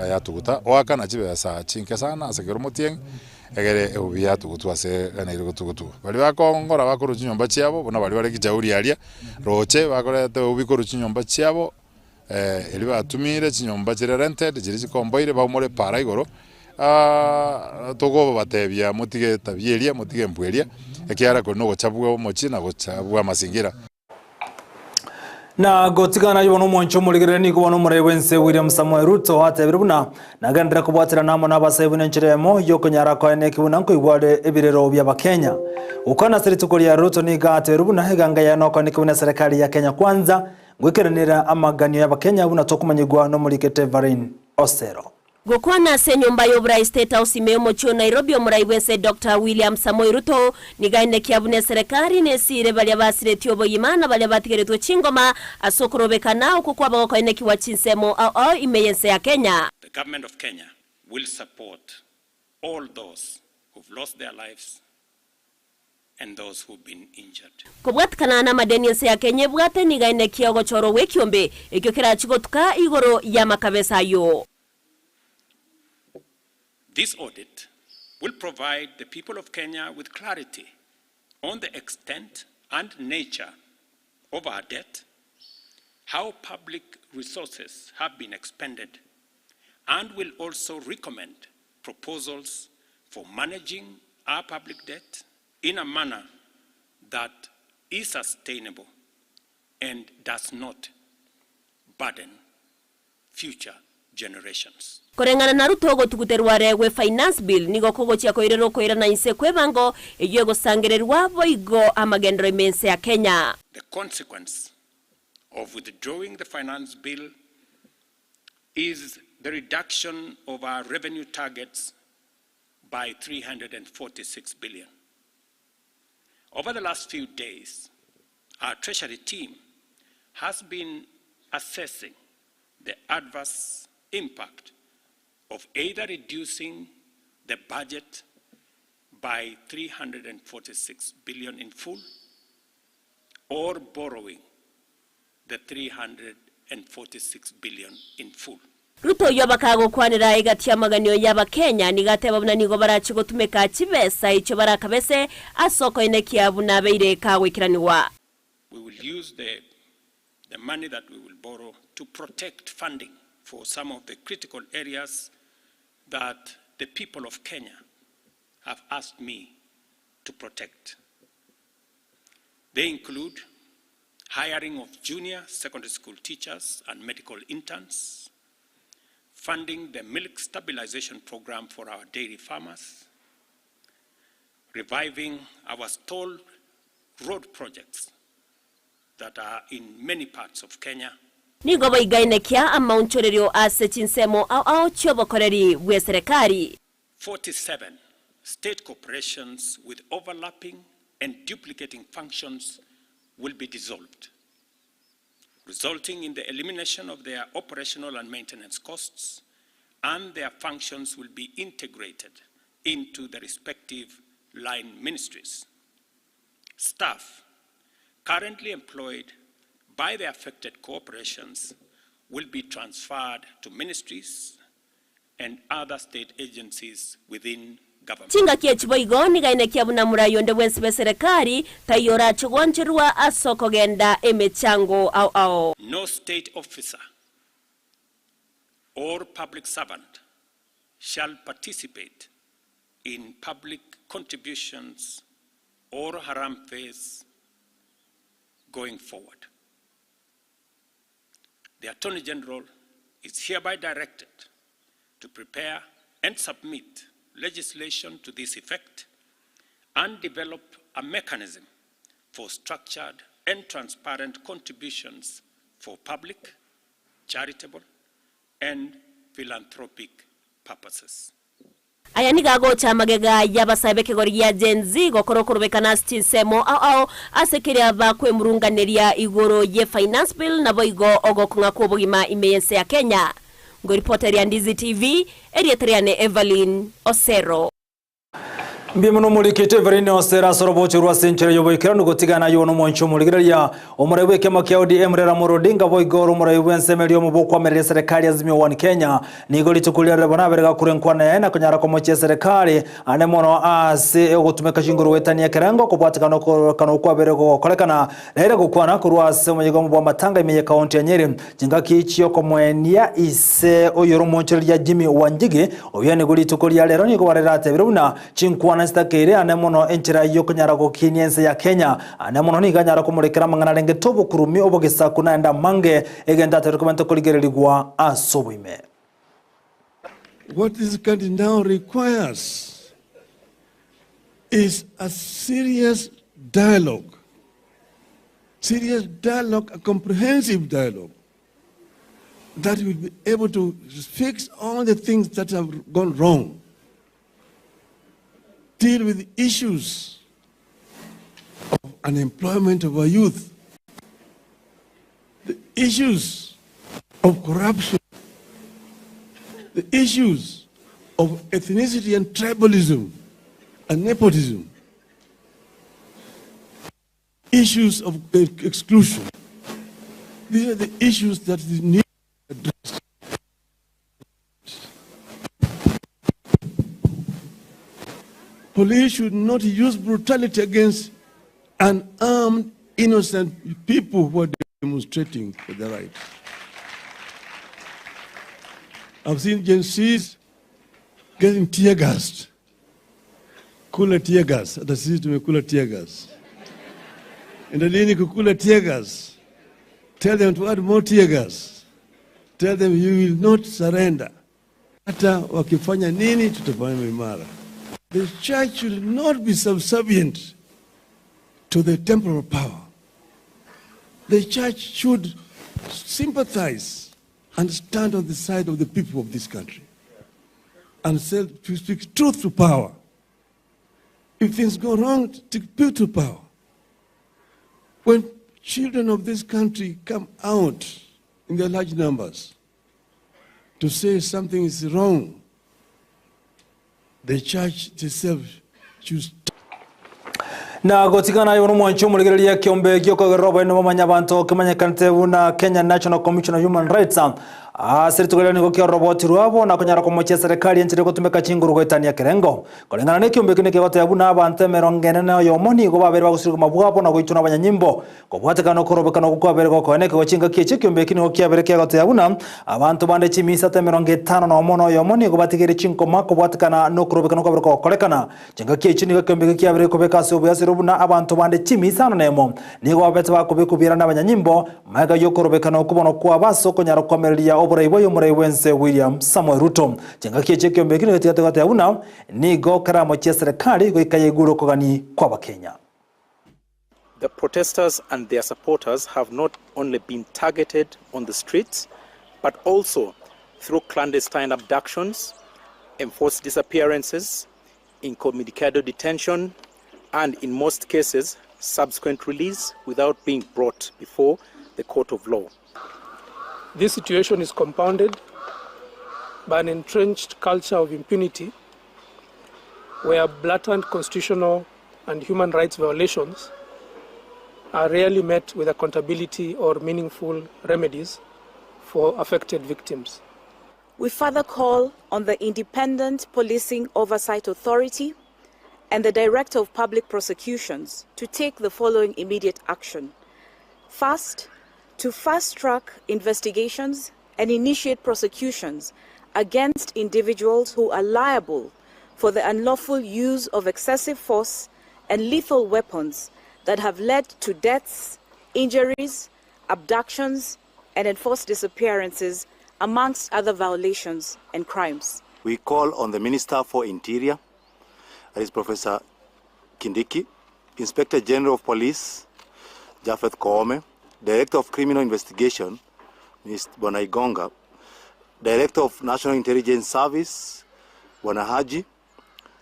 S12: yatuguta, oakana chibesa chinke sana ase kera omotienyi, egere obuya yatugutwa ase eganeire gotugutwa. Baria bakongora bakorwa chinyomba chiabo, buna baria bare kichauri aria, roche bakoreta obuya korwa chinyomba chiabo. Erio batumire chinyomba chire rented, chiria chikomboire baumore epaara igoro, tokobatebia motige etabia eria, motige embwa eria, ekiagera kori nogochabua omochie na gochabua amasingira.
S4: Na gotigana ayio bono omwancho omorigereria nigo bono omorai bw'ense William Samoei Ruto atebire buna nagenderere kobwaterana amo n'abasae buna enchera eyemo y'okonyara koenia eki buna nkoigwa are ebirero bi'Abakenya. Gokwana ase rituko ria Ruto nigo atebire buna eganga yaye nokoenia eki buna eserekari ya Kenya Kwanza Goikeranera amaganio y'Abakenya buna tokomanyigwa nomorikete Varin Osero.
S2: Gokwana ase enyomba y'oborai State House ime y'omochie o Nairobi omorai bw'ense Doctor William Samoei Ruto nigo aenekia buna eserekari nesiire baria basiretie oboyima na baria batigeretwe chingoma ase okorobekana okwo kwaba gokoenekigwa chinsemo ao ao ime y'ense ya Kenya.
S3: The government of Kenya will support all those who've lost their lives and those who've been injured.
S2: Kobwatikana namadeni ense ya Kenya ebwate nigo aenekia ogochorwa gw'ekiombe ekio kerachie gotuka igoro y'amakabesa ayio.
S3: This audit will provide the people of Kenya with clarity on the extent and nature of our debt, how public resources have been expended, and will also recommend proposals for managing our public debt in a manner that is sustainable and does not burden future generations.
S2: Koreng'ana na Ruto ogotuguterwa are gwe Finance Bill nigo kogochia koirera okoirana inse kw'ebango eyio egosangererwa boigo amagenderero ime ense ya Kenya.
S3: The consequence of withdrawing the Finance Bill is the reduction of our revenue targets by 346 billion. Over the last few days, our Treasury team has been assessing the adverse impact of either reducing the budget by 346 billion in full or borrowing the 346 billion in full.
S2: Ruto oyio bakagokwanera egati y'amaganio y'Abakenya nigo ateba buna nigo barachie gotumeka chibesa echio barakabese ase okoenekia buna abeire kagoikeranigwa.
S3: We will use the the money that we will borrow to protect funding for some of the critical areas that the people of Kenya have asked me to protect. They include. hiring of junior secondary school teachers and medical interns, funding the milk stabilization program for our dairy farmers, reviving our stalled road projects that are in many parts of Kenya.
S2: Nigo boigainekia amaonchorerio ase chinsemo ao ao chi'obokoreri bw'eserekari.
S3: 47 state corporations with overlapping and duplicating functions will be dissolved, resulting in the elimination of their operational and maintenance costs, and their functions will be integrated into the respective line ministries. Staff currently employed by the affected corporations will be transferred to ministries and other state agencies within government.
S2: Chingaki echi boigo niganekia buna morai onde bwensi bw'eserekari taiyo orache gwancherwa ase okogenda emechango ao ao.
S3: No state officer or public servant shall participate in public contributions or harambees going forward. The Attorney General is hereby directed to prepare and submit legislation to this effect and develop a mechanism for structured and transparent contributions for public, charitable, and philanthropic purposes.
S2: Aya nigo agocha magega y'abasae b'ekegori gia Gen Z gokora okorobekana ase chinsemo ao ao ase keria bakwemurunganeria igoro ye Finance Bill naboigo ogokong'a kw'obogima ime y'ense ya Kenya. Ngoripoteria Ndizi TV, erieta riane Evelyn Osero.
S4: Mbuya mono omorikito Everine Osero ase orobocho rwa ase enchera y'oboikeranu gotigana ayio nomwanchi omorigereria omorai bw'ekiama kia ODM Raila Amolo Odinga boigo ore omorai bw'ensemo eria omobe okwamerera eserekari Azimio One Kenya Nigo rituko riria riria nabere gakure enkwana yaye na konyara komochia eserekari ane mono ase ogotumeka chinguru goetania ekerengo kobwatekana okororekana okwabere gogokorekana. Raila gokwana korwa ase omoyega omo bw'amatanga ime ye county ya Nyeri chingaki chiokomoenia ise oyore omoonchoreria Jimmy Wanjigi oyio nigo rituko ria rero nigo barere atebire buna chinkwana chitakeire ane mono enchera yokonyara gokinia ense ya Kenya ane mono nigo anyara komorekera amang'ana arengete obokurumi obogesaku naende amange Egento atari komenta korigererigwa ase oboime.
S5: What this country now requires is a serious dialogue, serious dialogue, a comprehensive dialogue that will be able to fix all the things that have gone wrong, deal with issues of unemployment of our youth, the issues of corruption, the issues of ethnicity and tribalism and nepotism, issues of exclusion. These are the issues that need addressed. Police should not use brutality against unarmed, innocent people who are demonstrating for their rights. I've seen Gen Zs getting tear gassed. Kula tear gas, hata sisi tumekula tear gas. Endeleeni kukula tear gas. Tell them to add more tear gas. Tell them you will not surrender. Hata wakifanya nini tutafanya imara. The church should not be subservient to the temporal power. The church should sympathize and stand on the side of the people of this country and say, to speak truth to power. If things go wrong, to speak to power. When children of this country come out in their large numbers to say something is wrong, the church itself should
S4: Na gotigana aye nomwanchi omorigereria ekiombe giokogerera oboene bw'amanya abanto kemanyekanete buna Kenya National Commission on Human Rights ase rituko riria nigo kiaroboti rwabo na konyara komochia eserekari enchera egotumeka chinguru goetania ekerengo. Koreng'ana nekiombe ekio nekegoteba buna abanto emerongo ene na oyomo nigo babeire bagosirigwa mabwabo na goitwa nabanyanyimbo Kobwatekana okorobekana okwo kwabeire gokoena ekego chingaki echi, ekiombe eki nigo kiabeire kiagotebia buna abanto bande chimisata 51 na oyomo nigo batigeire chinkoma kobwatekana nokorobekana kwabeire kogokorekana. Chingaki echi nigo ekiombe eke kiabeire kobeka ase obuya ase. buna abanto bande chimi isano nemo nigo babete bakobekwa biara nabanyanyimbo magega yokorobekana okobonwa kwabo ase okonyara koamereria oborai bwaye omorai bwense William Samoei Ruto. Chingaki echi ekiombe eki nigo getigete goteba buna nigo keramochie eserekari goika yaigure okogani kw'Abakenya.
S6: The protesters and their supporters have not only been targeted on the streets, but also through clandestine abductions, enforced disappearances, incommunicado detention, and in most cases, subsequent release without being brought before the court of law.
S7: This situation is compounded by an entrenched culture of impunity where blatant constitutional and human rights violations are rarely met with accountability or meaningful remedies for affected victims.
S8: We further call on the Independent Policing Oversight Authority and the Director of Public Prosecutions to take the following immediate action. First, to fast-track investigations and initiate prosecutions against individuals who are liable for the unlawful use of excessive force and lethal weapons that have led to deaths, injuries, abductions, and enforced disappearances, amongst other violations and crimes.
S17: We call on the Minister for Interior, that is Professor Kindiki, Inspector General of Police, Japheth Koome, Director of Criminal Investigation, Ms. Bwana Igonga, Director of National Intelligence Service, Bwana Haji,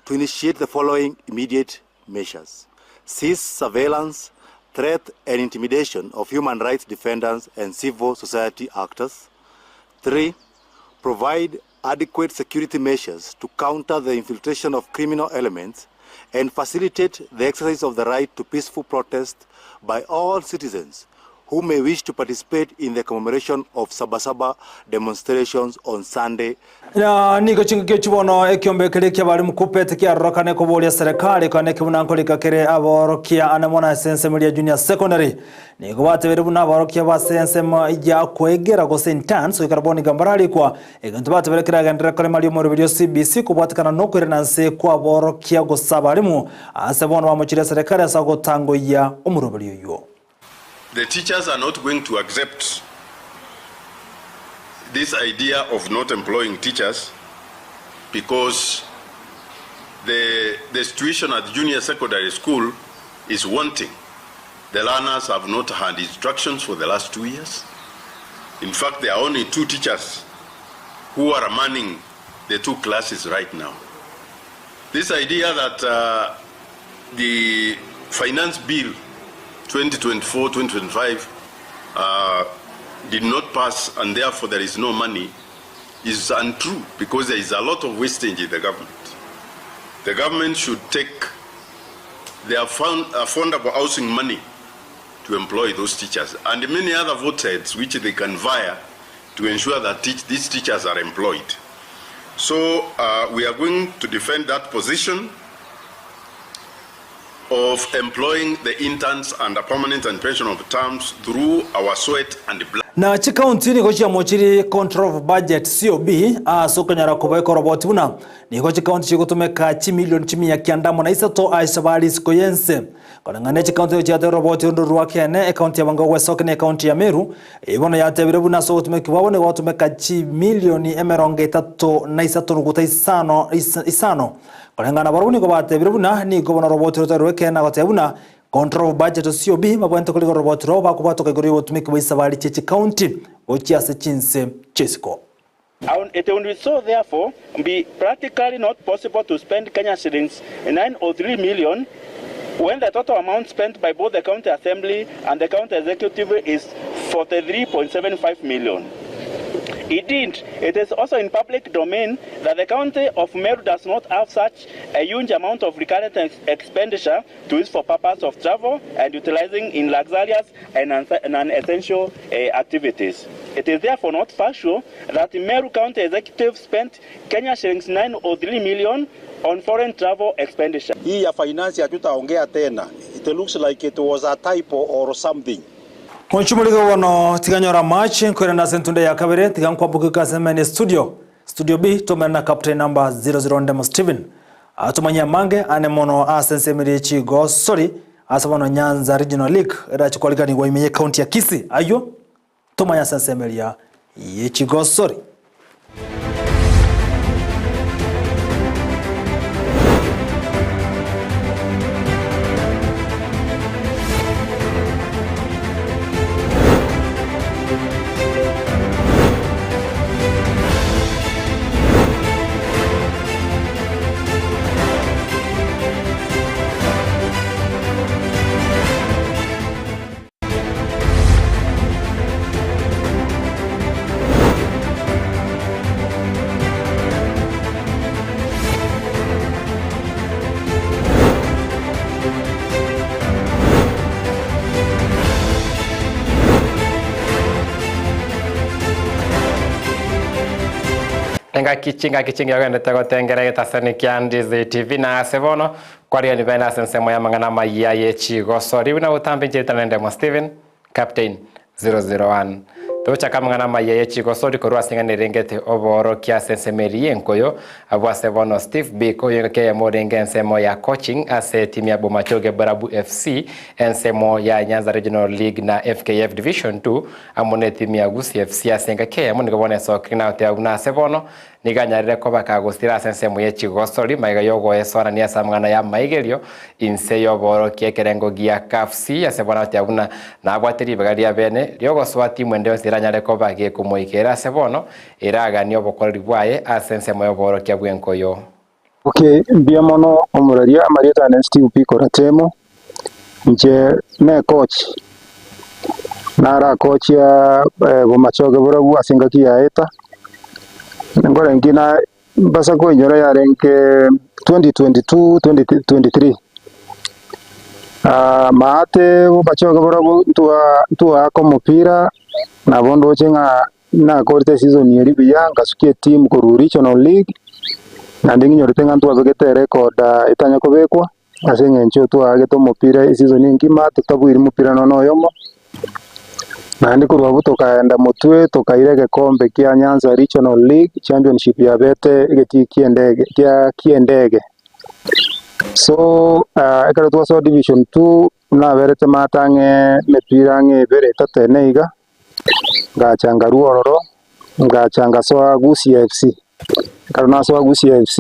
S17: to initiate the following immediate measures. Cease surveillance, threat and intimidation of human rights defenders and civil society actors. 3, provide adequate security measures to counter the infiltration of criminal elements and facilitate the exercise of the right to peaceful protest by all citizens who may wish to participate in the commemoration of Sabasaba demonstrations on Sunday.
S4: Na nigo chingaki echi bono ekiombe keria ki'abarimu KUPPET kiarorokane koboria serikali kane buna nkorika kere aborokia ane mono ase ensemo eria junior secondary. Nigo batebire buna aborokia base ensemo ya koegera gose interns goikera bono iga mbararikwa egento batebire keragenderere koremaria omoroberi o CBC kobwatekana nokoirana nse kw'aborokia gose abarimu ase bono bamochirie eserekari ase ogotangoyia omoroberi oyio.
S9: The teachers are not going to accept this idea of not employing teachers because the, the situation at junior secondary school is wanting. The learners have not had instructions for the last 2 years. In fact, there are only 2 teachers who are manning the 2 classes right now. This idea that the finance bill 2024-2025 did not pass and therefore there is no money is untrue because there is a lot of wastage in the government. The government should take the affordable housing money to employ those teachers and many other vote heads which they can via to ensure that these teachers are employed. So we are going to defend that position of employing the interns under permanent and pensionable terms through our sweat and blood.
S4: Na chikaunti nigo chiamochirie Control of Budget, COB, ase okonyara kobeka oroboti buna nigo chikaunti chigotumeka chimilioni chimia kianda amo na isato ase bare isiko y'ense. Koreng'ana ne chikaunti nigo chiateire oroboti orondo rwa kiane, ekaunti ya Bangau gwesokia na ekaunti ya Meru, Eyio bono yatebire buna ase ogotumeki bwabo nigo bagotumeka chimilioni emerongo etato na isato nuguta isano isano. Koreng'ana barabwo nigo batebire buna nigo bono oroboti rotari rw'ekeene na goteba buna Control of Budget COB babwenerete koriga oroboti rwabo bakobwatoka igoro y'obotumeki bwa isabari chie chikaunti gochia ase chinse chi'isiko.
S11: It would so therefore be practically not possible to spend Kenya shillings 903 million when the total amount spent by both the county assembly and the county executive is 43.75 million. Indeed, it is also in public domain that the county of Meru does not have such a huge amount of recurrent expenditure to use for purpose of travel and utilizing in luxurious and non-essential activities. It is therefore not factual that Meru County Executive spent Kenya shillings 903 million on foreign travel expenditure.
S26: Hii ya finance hatutaongea tena. It looks like it was a typo or something.
S4: Monchumorige bono, tiga nyore amache, nkoirane ase entunda ya kabere, tiga nkwamboke ase main studio, studio B, tomere na captain number 00 Ndemo Stephen. Atomanye amange ane mono ase ensemo eria ye chigosori ase bono Nyanza Regional League erache kwariganigwa ime ye county ya Kisii. Ayio tomanye ase ensemo eria ye chigosori.
S10: Engaki chingaki chingiya ogenderete gotengera egetasani kia Ndizi TV na ase bono kwariani bene ase ensemo y'amang'ana amayia ye chigosori buna botambe inche ritana ndemo Stephen Captain 001 Togochaka amang'ana amayia ye chigosori korwa ase eng'ana erengete oboorokia ase ensemo eria y'enkoyo abwo ase bono Steve Biko oyo engaki eyemo orenge ensemo ya coaching ase etimu ya Bomachoge Borabu FC ensemo ya Nyanza Regional League na FKF Division 2 Amo netimu ya Gusii FC ase engaki eyemo nigo bono esokire na goteba buna ase bono nigo anyarire koba kagosira ase ensemo ye chigosori magega y'ogoesoanania ase amang'ana y'amaigerio inse y'oboorokia ekerengo gia CAF C ase bono agoteba buna nabwate ribaga ria bene riogosoa timu ende yonsi eranyare koba gekomoikera ase bono eraganie obokoreri bwaye ase ensemo y'oboorokia bw'enkoyo.
S13: Okay, mbuya mono omoraria, amarieta ane Steve Biko Ratemo, inche ne coach, narakochia bomachoge borobwo ase engaki yaeta, nkore nki na mbasa koinyora yarenge 2022, 2023, maate bomachoge borobwo ntwa ntwaaka omopira, nabo ndoche ng'a Nakorete eseason eria buya, ngasukia etimu korwa Regional League, naende ng'inyorete ng'a ntwabegete erecord etanya kobekwa, ase eng'encho twaagete omopira eseason engima totabuiri mopira nonya na oyomo. Naende korwa abwo tokaenda motwe tokaira egekombe kia Nyanza Regional League championship yabete egetii kia endege kia ki'endege. So ekero twasoa division two, naberete maate ang'e emepira ang'e ebere etato ene iga. Ngacha nkarua ororo, ngacha ngasoa Gusii FC. Ekero nasoa Gusii FC,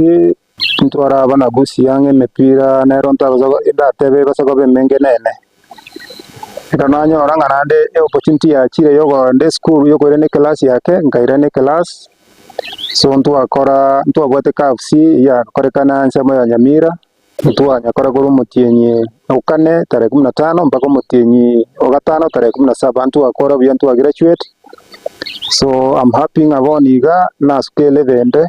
S13: ntwara abana Gusii ang'e emepira nero ntabasa ndatebe ebase koba emenge nene. Ekero nanyora ng'a naende eopportunity yachire ya okogenda esukuru ya okoirana eclass yake, nkairana eclass, so ntwakora ntwabwate CAF C yakorekana ensemo ya Nyamira. Ntwanyakora korwa omotienyi o kane tarehe kumi na tano mpaka omotienyi o gatano tarehe kumi na saba ntwakora buya ntwa graduate so I'm happy ng'a bono iga nasuke elevel ende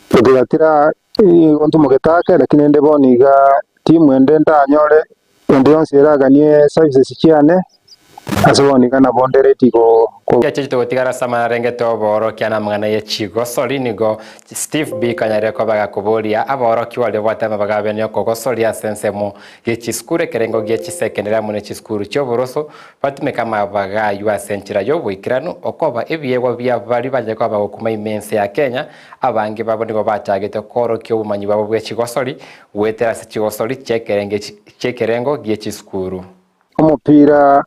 S13: totigatira igo ntumogete ake lakini rende bono iga timu ende ndanyore ende yonsi eraganie services chiane ase bono iga nabo nde ready go.
S10: Chiache togotigara ase amarengete oboorokia na amang'ana ye chigosori nigo Steve Biko anyarire koba gakoboria abaorokiwa baria babwate amabaga abene okogosoria ase ensemo ye chisukuru ekerengo gie chisekendari amo ne chisukuru chi'oboroso batumeke amabaga ayio ase enchera y'oboikeranu okoba ebiegwa bia baria banyare koba bagokuma ime ense ya Kenya abange babo nigo bachagete koorokia obomanyi bwabo bwe chigosori goetera ase chigosori chi'ekerengo gie chisukuru.
S13: Omopira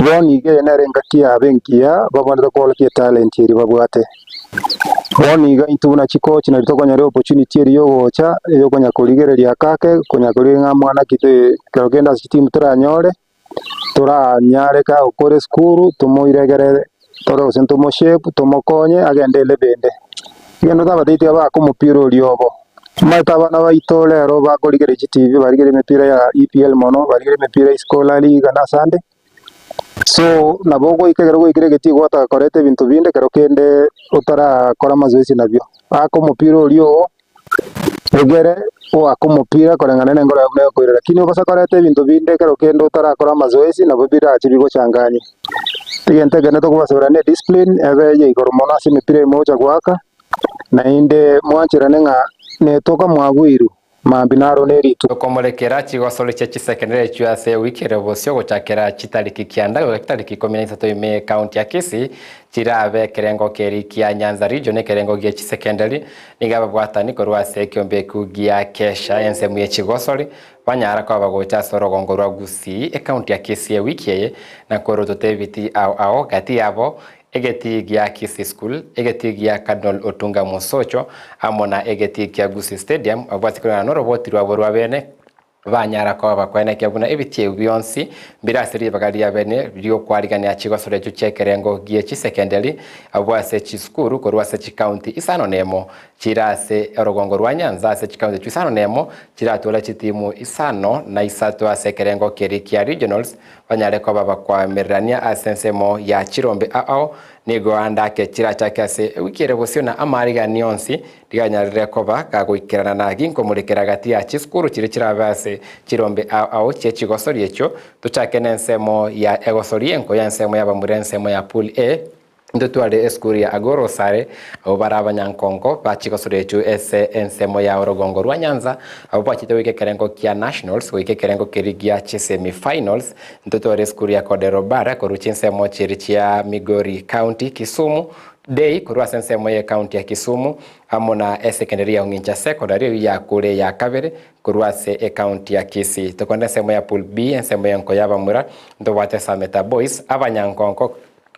S13: bono iga eye nere engaki yabo engiya babwenerete koorokia etalent eria babwate. Bono iga intwe buna chicoach nari tokonyora eopportunity eria yogocha eyokonya korigereria ake ake konya korigereria ng'a mwana ki ekero kende ase chitimu toranyore toranyare kagokora esukuru tomoiregere tore gose ntomoshape tomokonye agende elevel ende. Egento totabatebi tiga baake omopira oria obo. Omanyete abana baito rero bakorigereria chitivi barigereria emepira ya EPL mono, barigereria emepira isiko La Liga na asande, so nabo ogoika ekero gwaikire egetii gwataka koreta ebinto binde ekero kende otarakora amazoezi nabio. Aka omopira oria oo, egere oake omopira koreng'ana na enkoro yao buna egokoira lakini obasa koreta ebinto binde ekero kende otarakora amazoezi nabo birache bigochanganye. Egento ekende tokobasabera ne ediscipline ebe eye igoro mono ase emepira eye mogocha goaka. Naende mwancherane ng'a netoka mwabuirwe. Mambia naro nerituko.
S10: Okomorekera chigosori chia chisekendari echio ase ewiki ere bosio gochakera chitariki kianda goika chitariki 13 ime ekaunti ya Kisii chirabe ekerengo keri kia Nyanza region ekerengo gie chisekendari nigo ababwatani korwa ase ekiombe ekio gia Kesha ensemo ye chigosori banyara koba bagocha ase orogongo rwa Gusii ekaunti ya Kisii ewiki eye na korwa ebiti ao ao gati yabo egetii gia Kisii School, egetii gia Cardinal Otunga Mosocho amo na egetii kia Gusii Stadium abwati koreng'ana na oroboti rwabo rwa bene banyara koba bakwenekia buna ebitii ebio bionsi mbire ase ribaga ria bene riokwarigania chigosoro echio chia ekerengo gie chisekendari abwo ase chisukuru korwa ase chikaunti isano na emo chire ase orogongo rwa Nyanza ase chikaunti echio isano na emo chiratware chitimu isano na isato ase ekerengo keria kia regionals banyare koba bakwamererania ase ensemo ya chirombe ao nigo andake chirachake ase ewiki ere bosio na amarigani onsi riganyarire koba gagoikerana na ginkomorekera gati ya chisukuru chire chirabe ase chirombe ao ao chie chigosori echio tochake na ensemo ya egosori enko ya ensemo ya bamura ensemo ya pool A ntotware esukuru ya Agoro Sare abo bare abanyankongo bachigosori echio ase ensemo ya orogongo rwa Nyanza abo bachete goika ekerengo kia nationals goika ekerengo keri gia semifinals ntotware esukuru ya Kodero Bara korwa chinsemo chiri chia Migori County Kisumu Day korwa ase ensemo ya county ya Kisumu amo na esecondary ya Ong'incha Secondary eywo yakure ya kabere korwa ase ecounty ya Kisii. Tokonda ensemo ya pool B ensemo ya enko ya abamura ntobwate Sameta Boys abanyankonko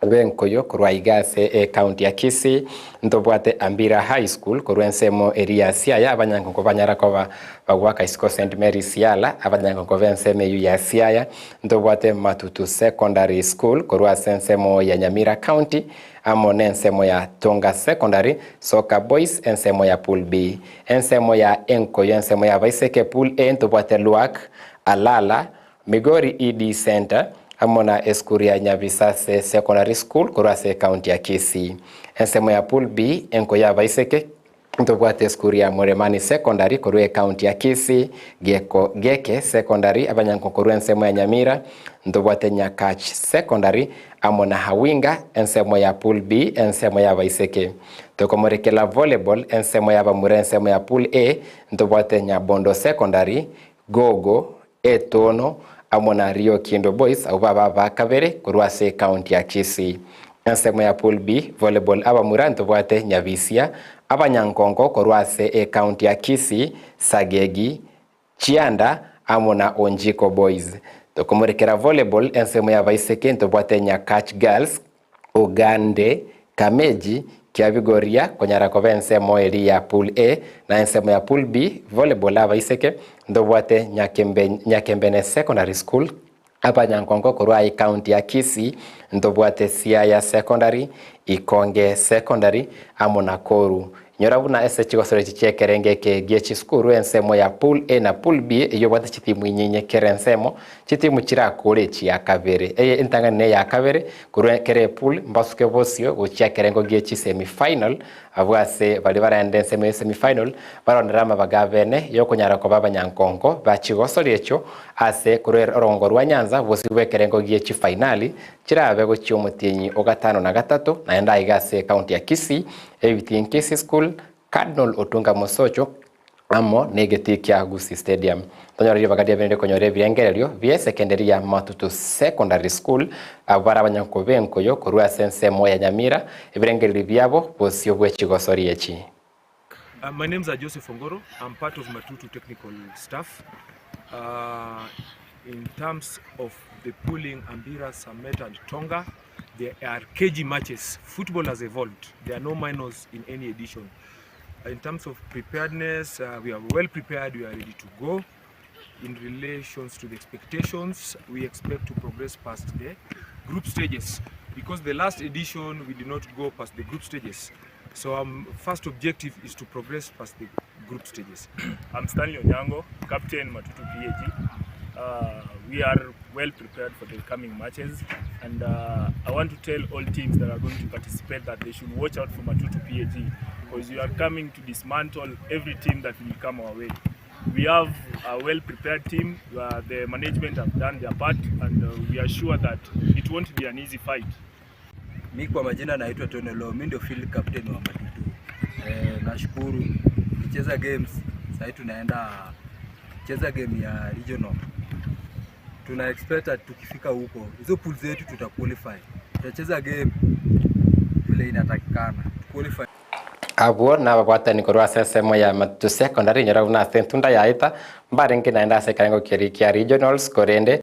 S10: benkoyo korwa iga ase ecounty ya Kisii ntobwate Ambira High School korwa ensemo eri ya Siaya abanyankonko banyara koba bagwaka isiko St Mary's Yala abanyankonko b'ensemo eywo ya Siaya ntobwate Matutu Secondary School korwa ase ensemo ya Nyamira County amo na ensemo ya Tonga Secondary Soka Boys ensemo ya pool B ensemo ya enkoyo ensemo ya baiseke pool A ntobwate Lwak Alala Migori ED Center amo na esukuru ya Nyabisase Secondary School korwa ase ekaunti ya Kisii. Ensemo ya pool B enkoyo ya baiseke ntobwate esukuru ya Muremani Secondary korwa ekaunti ya Kisii, Geko, Geke Secondary abanyanko korwa ensemo ya Nyamira, ntobwate Nyakach Secondary amo na Hawinga ensemo ya pool B ensemo ya baiseke. Tokomorekela volleyball ensemo ya bamura ensemo ya pool A ntobwate Nyabondo Secondary, Gogo, Etono amo na Rio Kindo Boys abo baba bakabere korwa ase ekaunti ya Kisii. Ensemo ya pool B volleyball abamura ntobwate Nyabisia abanyankonko korwa ase ekaunti ya Kisii, Sagegi, Chianda amo na Onjiko Boys. Tokomorekera volleyball ensemo ya baiseke ntobwate Nyakach Girls, Ugande, Kameji, Kiabigoria konyara koba ensemo eri ya pool A na ensemo ya pool B volleyball abaiseke ntobwate Nyakembe, Nyakembene Secondary School abanyankonko korwa ekaunti ya Kisii ntobwate Siaya Secondary, Ikonge Secondary amo na Koru. Nyora buna ase chigosoro echi chia ekerenge eke gie chisukuru ensemo ya pool A na pool B eywo obwate chitimu inyenye kera ensemo chitimu chirakore echi ya kabere eye entang'ani na eya kabere korwa kera epool mbasuke bosio gochia ekerengo gie chisemifinal abwo ase baria barende ensemo ya semifinal barondere amabaga abene yokonyara koba abanyankonko bachigosori echio ase korwa orogongo rwa Nyanza bosio bwa ekerengo gie chifinali chirabe gochia omotienyi o gatano na gatato naende aiga ase ekaunti ya Kisii ebitii Kisii School, Cardinal Otunga Mosocho amo na egetii kia Gusii Stadium. Tonyore ribaga riabe rikonyora ebirengererio bia secondary ya Matutu Secondary School abo bare abanyanko benkoyo korwa ase ensemo ya Nyamira ebirengererio biabo bosio bwe chigosori echi.
S14: My name's Joseph Ongoro. I'm part of Matutu technical staff. In terms of the pooling Ambira, Sameta and Tonga, there are KG matches. Football has evolved. There are no minors in any edition. In terms of preparedness, we are well prepared. We are ready to go. In relations to the expectations, we expect to progress past the group stages, because the last edition we did not go past the group stages. So our first objective is to progress past the group stages.
S15: I'm Stanley Onyango, captain Matutu PAG. We are well prepared for the coming matches, and I want to tell all teams that are going to participate that they should watch out for Matutu PAG, because we are coming to dismantle every team that will come our way. We have a well-prepared team. The management have done their part, and we are sure that it won't be an easy fight.
S16: Mi kwa majina naitwa Tony Lo, mi ndio field captain wa Matutu. Nashukuru nicheza games Sahii tunaenda cheza game ya regional. Tuna expect that tukifika huko hizo pool zetu tuta qualify. Tutacheza game vile inatakikana. Qualify.
S10: Abwo nababwatani korwa ase ensemo ya Matutu Secondary, inyora buna ase entunda yaeta, mbarenge naende ase ekerengo keria kia regionals, korende.